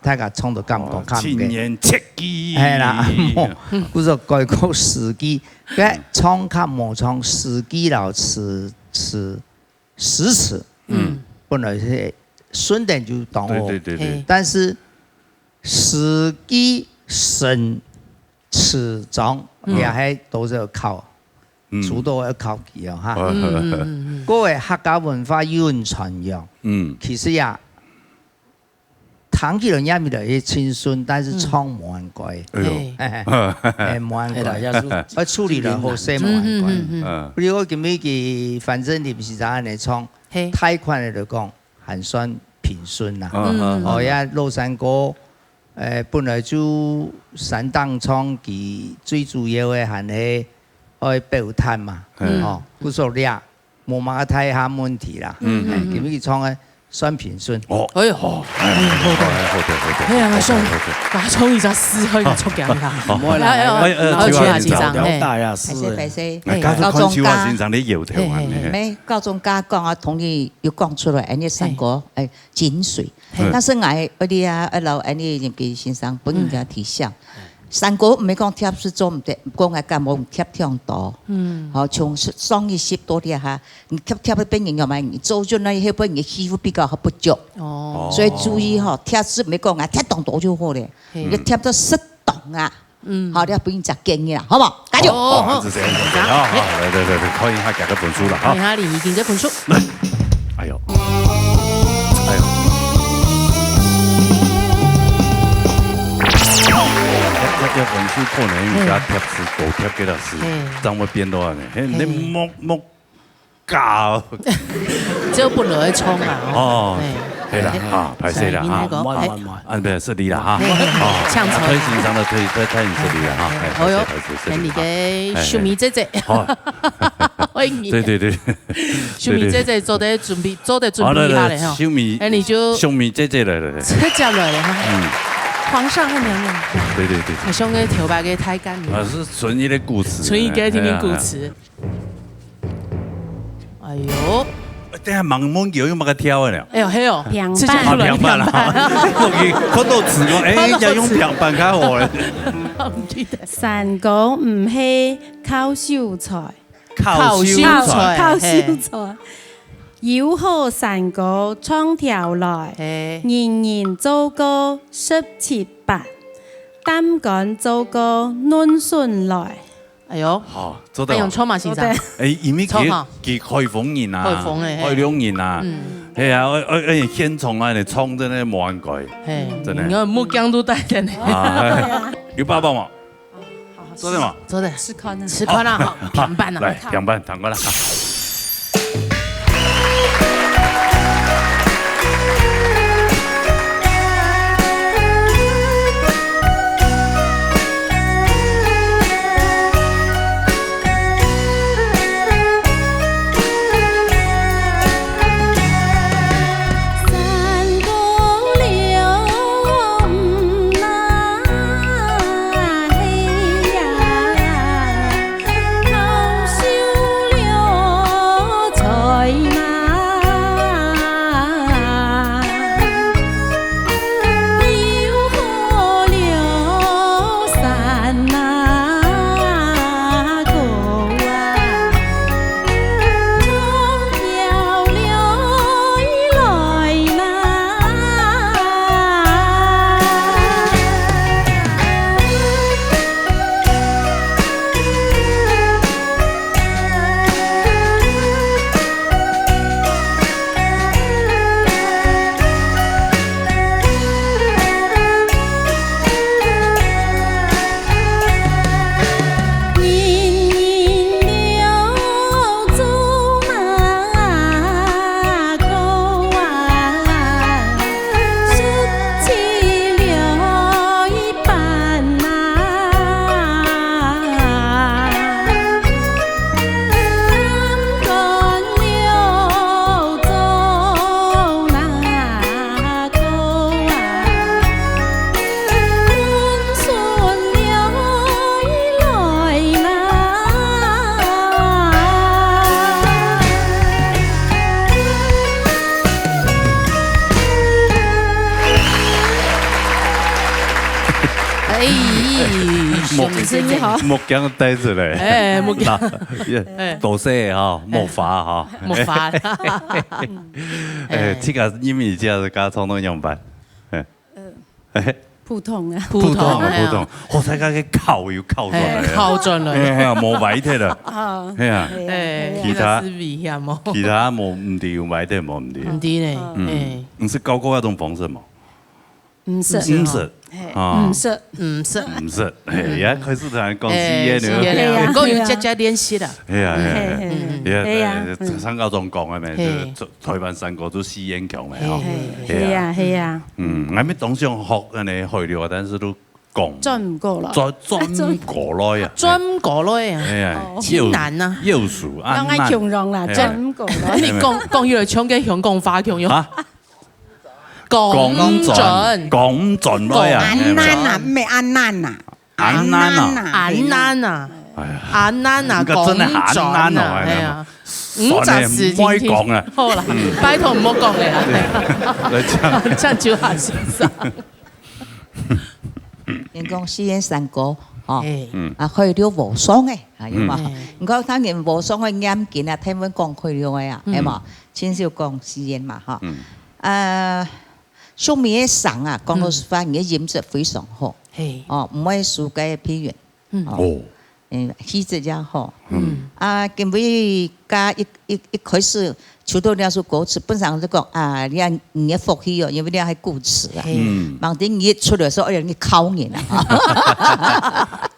大家唱到感覺哦，較毋該。七年絕句。係啦，無，故所改過詩句，該唱較無唱詩句摎詞，詞 詩詞，嗯。本來係順等就當好。對，對，對，對。嘿。但是詩句沈詞莊，嗯。也還都係要靠，嗯。主動要靠佢哦，哈。嗯，嗯，嗯，嗯。各位客家文化有人傳揚，嗯。其實呀， 聽起來也毋係當親順，但是唱無恁該。哎喲。哎，無恁該。哎啦，也是愛處理了後生無恁該。嗯，嗯，嗯，嗯。嗯。比如講今日佢反正臨時就恁樣唱，嘿。大款个來講，還算平順啦。嗯，嗯，嗯。哦，也老山歌，誒，本來就山頂唱，佢最主要个還係愛表達嘛。嗯。哦，故所這 無麼个大下問題啦。嗯，嗯，嗯。哎，今日佢唱个算平順。哦。哎喲。哦，哎，嗯，好的。好的，好的，好的。哎呀，好的，兄弟，好的。把他衝一下，撕，好，你衝給他。好。莫啦，哎，哎，哎，哎，哎，秋華先生，哎。大呀，是。歹勢，歹勢。哎，哎，高中家，高中家。秋華先生，你搖頭啊，嘿，嘿，嘿。你。無，高中家講啊，同你有講出來，恁樣三個，嘿。哎，精髓。嘿。但是𠊎，𠊎這啊，愛摎恁樣一個先生，分人家提醒。嗯。 山歌毋係講貼就做毋得，毋過𠊎感覺貼忒多。嗯。吼，從上一集到這下，你貼貼个變人个嘛，你做出來後背你个氣氛比較好不足。哦。所以注意吼，貼就毋係講啊，貼當多就好咧，嘿。你貼到適當啊。嗯。好，你要分人家建議啦，好不好？加油！哦，好，係這樣子啊，好，來，來，來，來，看一下這個分數了哈。看一下李怡婷的分數。來。 哎喲。哎喲。這，這，這文字可能人家貼詞，嘿。多貼个啦，是，嘿。正會變到恁樣。嘿，嘿。你莫，莫搞。只有不能唱啊，哦。哦，嘿。係啦，嘿。啊，歹勢啦，哈。哎，你那個，哦，哎。慢，慢，慢。啊，對，失禮啦，哈。嘿，嘿，嘿，哦，嗆錯。太欣賞了，太，太，太失禮了，哈。哎，哎，好喲，歹勢，歹勢，失禮，那你給秀美姐姐。哈。哎。好。歡迎你。對，對，對。 秀美姐姐做得準備，做得準備一下咧，吼。好，來，來，秀美，哎，你就秀美姐姐來，來，來。直接來了哈。嗯。皇上和娘娘。對，對，對。好像个頭擺个太監娘。啊，係純一個故事。純一個聽聽故事。哎喲。等下問問佢有麼个挑个了。哎喲，嘿喲，平板。直接就來啊，平板啦。平板。我看到字講，哎，看到字。也用平板較好咧。山歌毋係靠手菜。 靠手菜。靠手菜，靠手菜。嘿。有好山歌唱條來，嘿。人人做個十七八，擔竿做個嫩筍來。哎喲。哦，做得哦。哎喲，唱嘛，先生。做得。哎，因為佢，唱哈。佢海豐人啊，海豐的，嘿。海陸人啊，嗯。係啊，愛，愛，愛現場啊，你唱真的無恁該，嘿，真的。你看目光都帶著呢。啊，嘿。有辦法嗎？ 做得嗎？做得。試看啊。試看啊，好，好。平板啊。來，平板，平板啦。咦，目小姐姐，好目鏡戴出來。哎，目鏡，那，也哎多謝哈，魔法哈。魔法，哎，这个因为这个加唱到样板，哎，哎，普通啊。普普通啊，通哎呀普通，好彩个口有口转来哎，啊，好转了，哎呀，无歪脱了，啊，哎呀，对哎，呀其他这个是危险哦，其他无毋对，有歪脱无毋对。唔知呢，嗯哎，你是教过那种方式吗？毋是，是毋是嘿啊毋，是，嗯是，毋是，哎，也开始同人讲四哎，言了，四言了，对呀不过有加加练习了，哎呀，哎呀，嘿哎呀，对呀哎呀，上高中讲的咩，嘿就台台湾三国就四言强的嘿哈。嘿，系啊系啊，嗯，俺们当想学那个海陆啊，但是都讲转毋过了。转转过来呀，转过来啊，哎呀，真难呐，幼鼠啊，让爱形容啦，哎转毋过了。你讲讲起来，像个香港话共样，啊，讲讲转转，讲转来啊，讲安难啊，毋系安难啊，安难啊，安难啊，哎呀，安难啊，你个真的讲转啊，安难哦哎呀，算了五十四莫讲了好了，拜托毋好讲了啦，来讲，这样就好先生，人讲四言三国，吼，哎，嗯啊，海陆无双诶，啊，有嘛？嗯你看当然无双个眼睛啊，听闻讲海陆个啊，嗯系嘛？亲手讲四言嘛，哈。嗯啊，秀美个声啊，讲老实话，你个音质非常好，嘿，哦，毋会输个配乐，嗯哦，哦，嗯，气质也好。嗯，啊，今晡日加一一一开始，抽到两首歌词，本身就讲啊，你看你个福气哦，因为你还歌词啊。嘿，嗯，望等你一出来说，哎呀，你考人啊！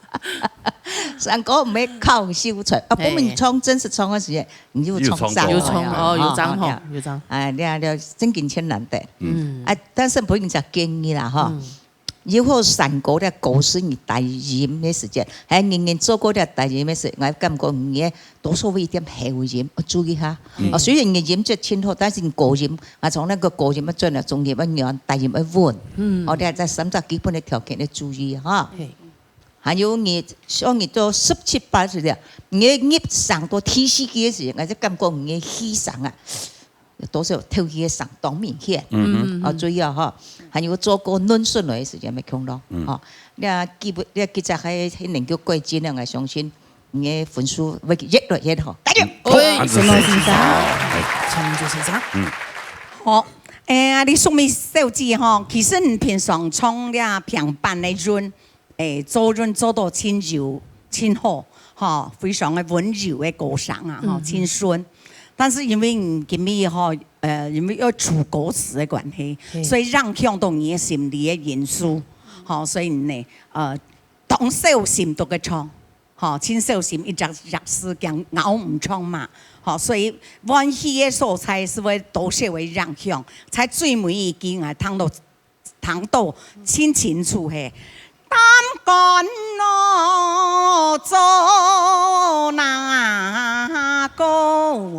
三哥毋係考人秀才，啊，嘿不过你唱真实唱个时间，你就唱上有唱过有唱哦，有张吼啊，有张，哎，你看，你看，真金钱难得。嗯，哎，但是不过你讲建议啦哈，嗯如果三哥个歌词你低音个时间，还有人人做过个低音个时，我感觉你个多少有一点喉音，要注意哈。哦，虽然你音质真好，但是你高音，啊，从那个高音要转到中音要软，低音要稳。嗯哦，你还在三只基本个条件要注意哈。嘿，还有你，像你到十七八岁了，你入上到第四季个时，我就感觉你个气声啊，多少透气个声当明显。嗯哦，注意哦哈。还有做过嫩顺来个时间没空咯，哦，你啊基本，你啊其实还还能够改进个，我相信你个分数会越来越好，加油！喂，什么先生？陈明珠先生，好，哎呀，你说明小姐吼，其实你平常唱了平板个韵，哎，做韵做到真柔、真好，吼，非常个温柔个歌声啊，吼，真顺。但是因为你今日吼，呃，因为要出歌词个关系，嘿所以影响到你个心理个因素，吼，所以呢，呃，当小心都个唱。吼，真小心，一只只字讲咬毋长嘛。吼，所以弯曲个所在是会多少会影响，在最尾一句啊，听到听到真清楚嘿。胆敢咯，做哪个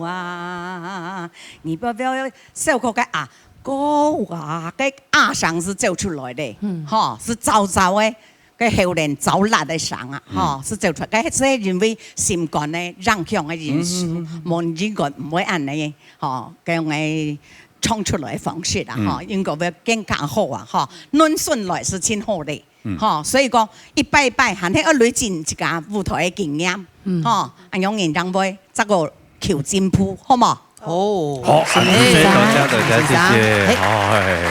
啊？你不要不要小可个啊，个啊个啊声是走出来的，嗯，吼，是燥燥的。 个喉咙燥辣个声啊，吼，是走出来，个是因为心肝个影响个因素，无人个毋会安尼，吼，个用个唱出来个方式啊，吼，应该会更加好啊，吼，论顺来是真好个，吼，所以讲一摆一摆，还係要累积自家舞台个经验，吼，安样人正会再个求进步，好无？哦，好，啊，谢谢大家，大家谢谢，嘿，好，嘿，嘿，嘿，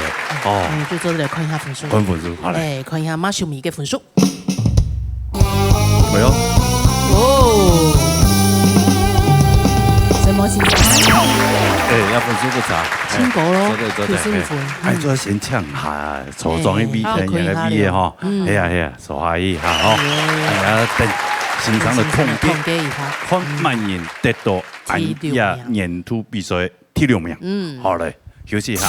哦，嗯，就做得来看一下分数，看分数，好来，哎，看一下马秀米个分数，没有，哦，什么先生？哎，要分数不差，真高咯做对做对，九十五分哎，哎，做先抢下，抽中一笔哎便宜个毕业哈，嗯哎呀哎呀，手下一下哈，哎呀，等欣赏的空格，统计一下，看慢人得到俺呀年度比赛第六名，嗯好嘞，休息一下。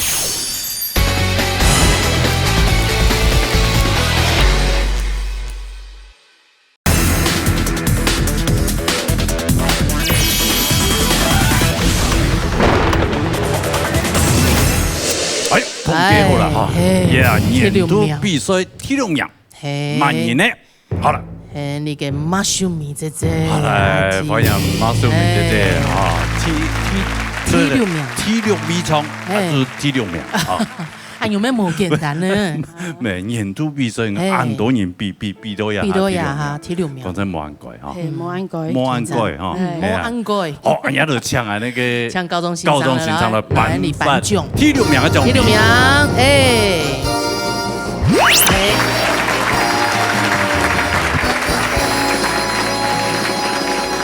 哎，统计好了哈，哎嘿呀，年度第六名比赛第六名，嘿，慢人呢，好了，嘿，你个马秀米姐姐，好来，欢迎马秀明姐姐啊，第第第六名第六名唱，哎还是第六名啊？哎喲，乜無簡單呢。無，年度比賽，嘿。恁多人比，比，比到這下，比到這下，第六名。第六名。講真無恁該吼。嘿，無恁該，無恁該吼，真正。嘿。係啊。無恁該。哦，哎呀，就請啊，該個請高中生來，高中生來頒發來頒獎。第六名个獎品。第六名，哎。哎。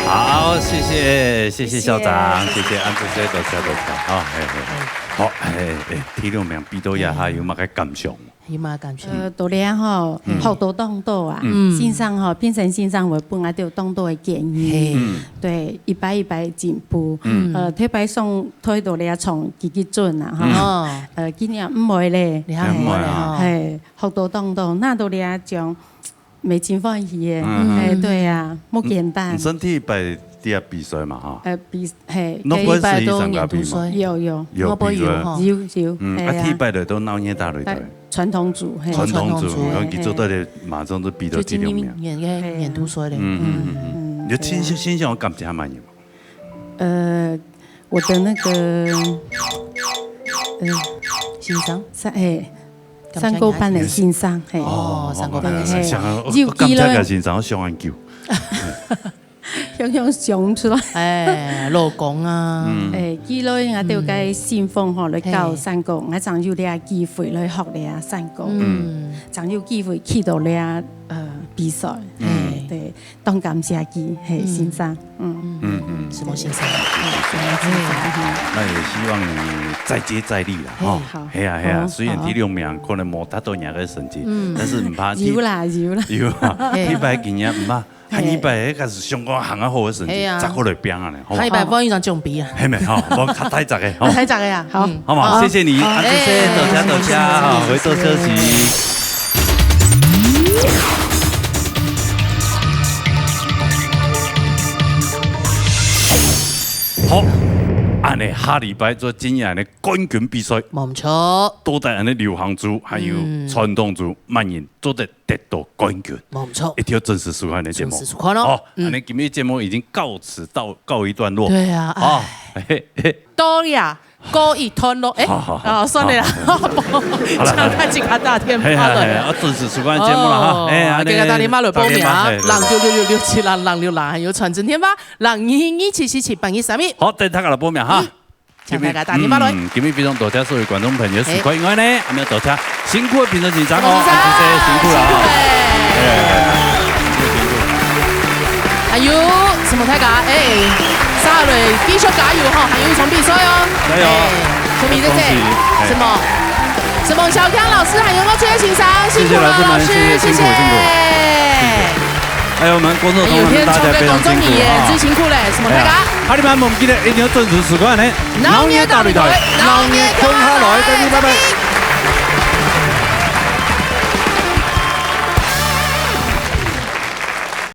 好，謝謝，謝謝校長，謝謝。謝謝，恁仔細，多謝，多謝。好，嘿，嘿。好，哎，哎，第六名比到這下有麼个感想？ 有麼感想？呃，到這吼，嗯。學到當多啊。嗯。先生吼，評審先生會分𠊎兜當多个建議。嘿。嗯。對，一擺一擺進步。嗯。呃，頭擺上台到這唱幾幾陣啊，吼。嗯。哦。呃，今年毋會咧。你還毋會咧，吼。毋會啊。嘿，學到當多，拿到這獎，乜真歡喜个。嗯。嘿，對啊，無簡單。你，你算第一擺在這比賽嘛，吼？呃，比，嘿，該一擺都年度賽。有，有。有比賽。有，有，有，嗯，嘿啊。啊，第一擺个都鬧熱大擂台。 傳統組，嘿。傳統組，傳統組，然後佢做到个馬上就比到第六名。就今年个年度賽咧。嗯，嗯，嗯，嗯。嗯，你有親身，對啊。親身有感覺還蠻有？呃，我的那個，呃，先生？三，嘿，感覺三個班的先生，嘿。哦，三個班的先生。嘿。有感覺个先生，我想很久。 雄雄想出來。哎，老公啊。嗯。哎，佢來𠊎兜个信封吼，來教三個，嘿。𠊎正有這個機會來學這三個。嗯。正有機會去到這，呃，比賽。嗯。嘿，對，當感謝佢，嘿，嗯。先生，嗯。嗯，嗯。什麼先生？哎，什麼先生？嗯。那也希望你再接再厲啦，嘿，哈。好。係啊，係啊，好，雖然第六名可能無達到你个成績，嗯。但是毋怕，有啦，有啦。有啊，嘿。第一擺經驗，毋怕。 下一擺，該係相關行較好个成績，係啊。再過來拚啊呢，好無？下一擺放一張獎杯啊。係無？好，無較大隻个，好。較大隻个啊，好。嗯。好嘛，好。謝謝你，好。恁仔細，多謝，多謝，好，回頭休息。好，恁呢下禮拜做今年个冠軍比賽。無錯。到底恁呢流行組還有，嗯。傳統組，麼人 做得得到冠軍。無錯。一定要準時收看𠊎个節目。準時收看哦。好，嗯。恁呢今日節目已經到此到，告一段落。對啊，哦，唉。嘿，嘿。到這，告一段落。哎，好，好，好。哦，算了啦。好，好。好了，好了。這樣太緊張，打電話了。嘿，嘿，嘿，啊，準時收看節目了哈。哦，哎，恁呢，大家打電話來報名啊，大家打電話，嘿，對。零九六六六七零零六零，還有傳真電話，零二二七四七八二三一。好，等大家來報名哈。嗯。 請大家打電話來。今日，嗯，今日非常多謝所有觀眾朋友收看以外呢，還有多謝辛苦个評審先生哦，辛苦，恁仔細，辛苦啦。辛苦咧。哎，哎，哎，辛苦，辛苦。還有什麼大家，哎，下來繼續加油哈，還有一場比賽哦。加油。哎，什麼比賽？恭喜，哎。什麼？什麼小強老師，還有我最後先生，辛苦了，謝謝老師們，老師，謝謝，辛苦，謝謝。辛苦，辛苦。 還有我們工作同仁們，哎，有天大家非常辛苦啊。最辛苦了，什麼大家？哎呀，下禮拜毋記得一定要準時收看呢。鬧熱大擂台，鬧熱共下來，再見，拜拜。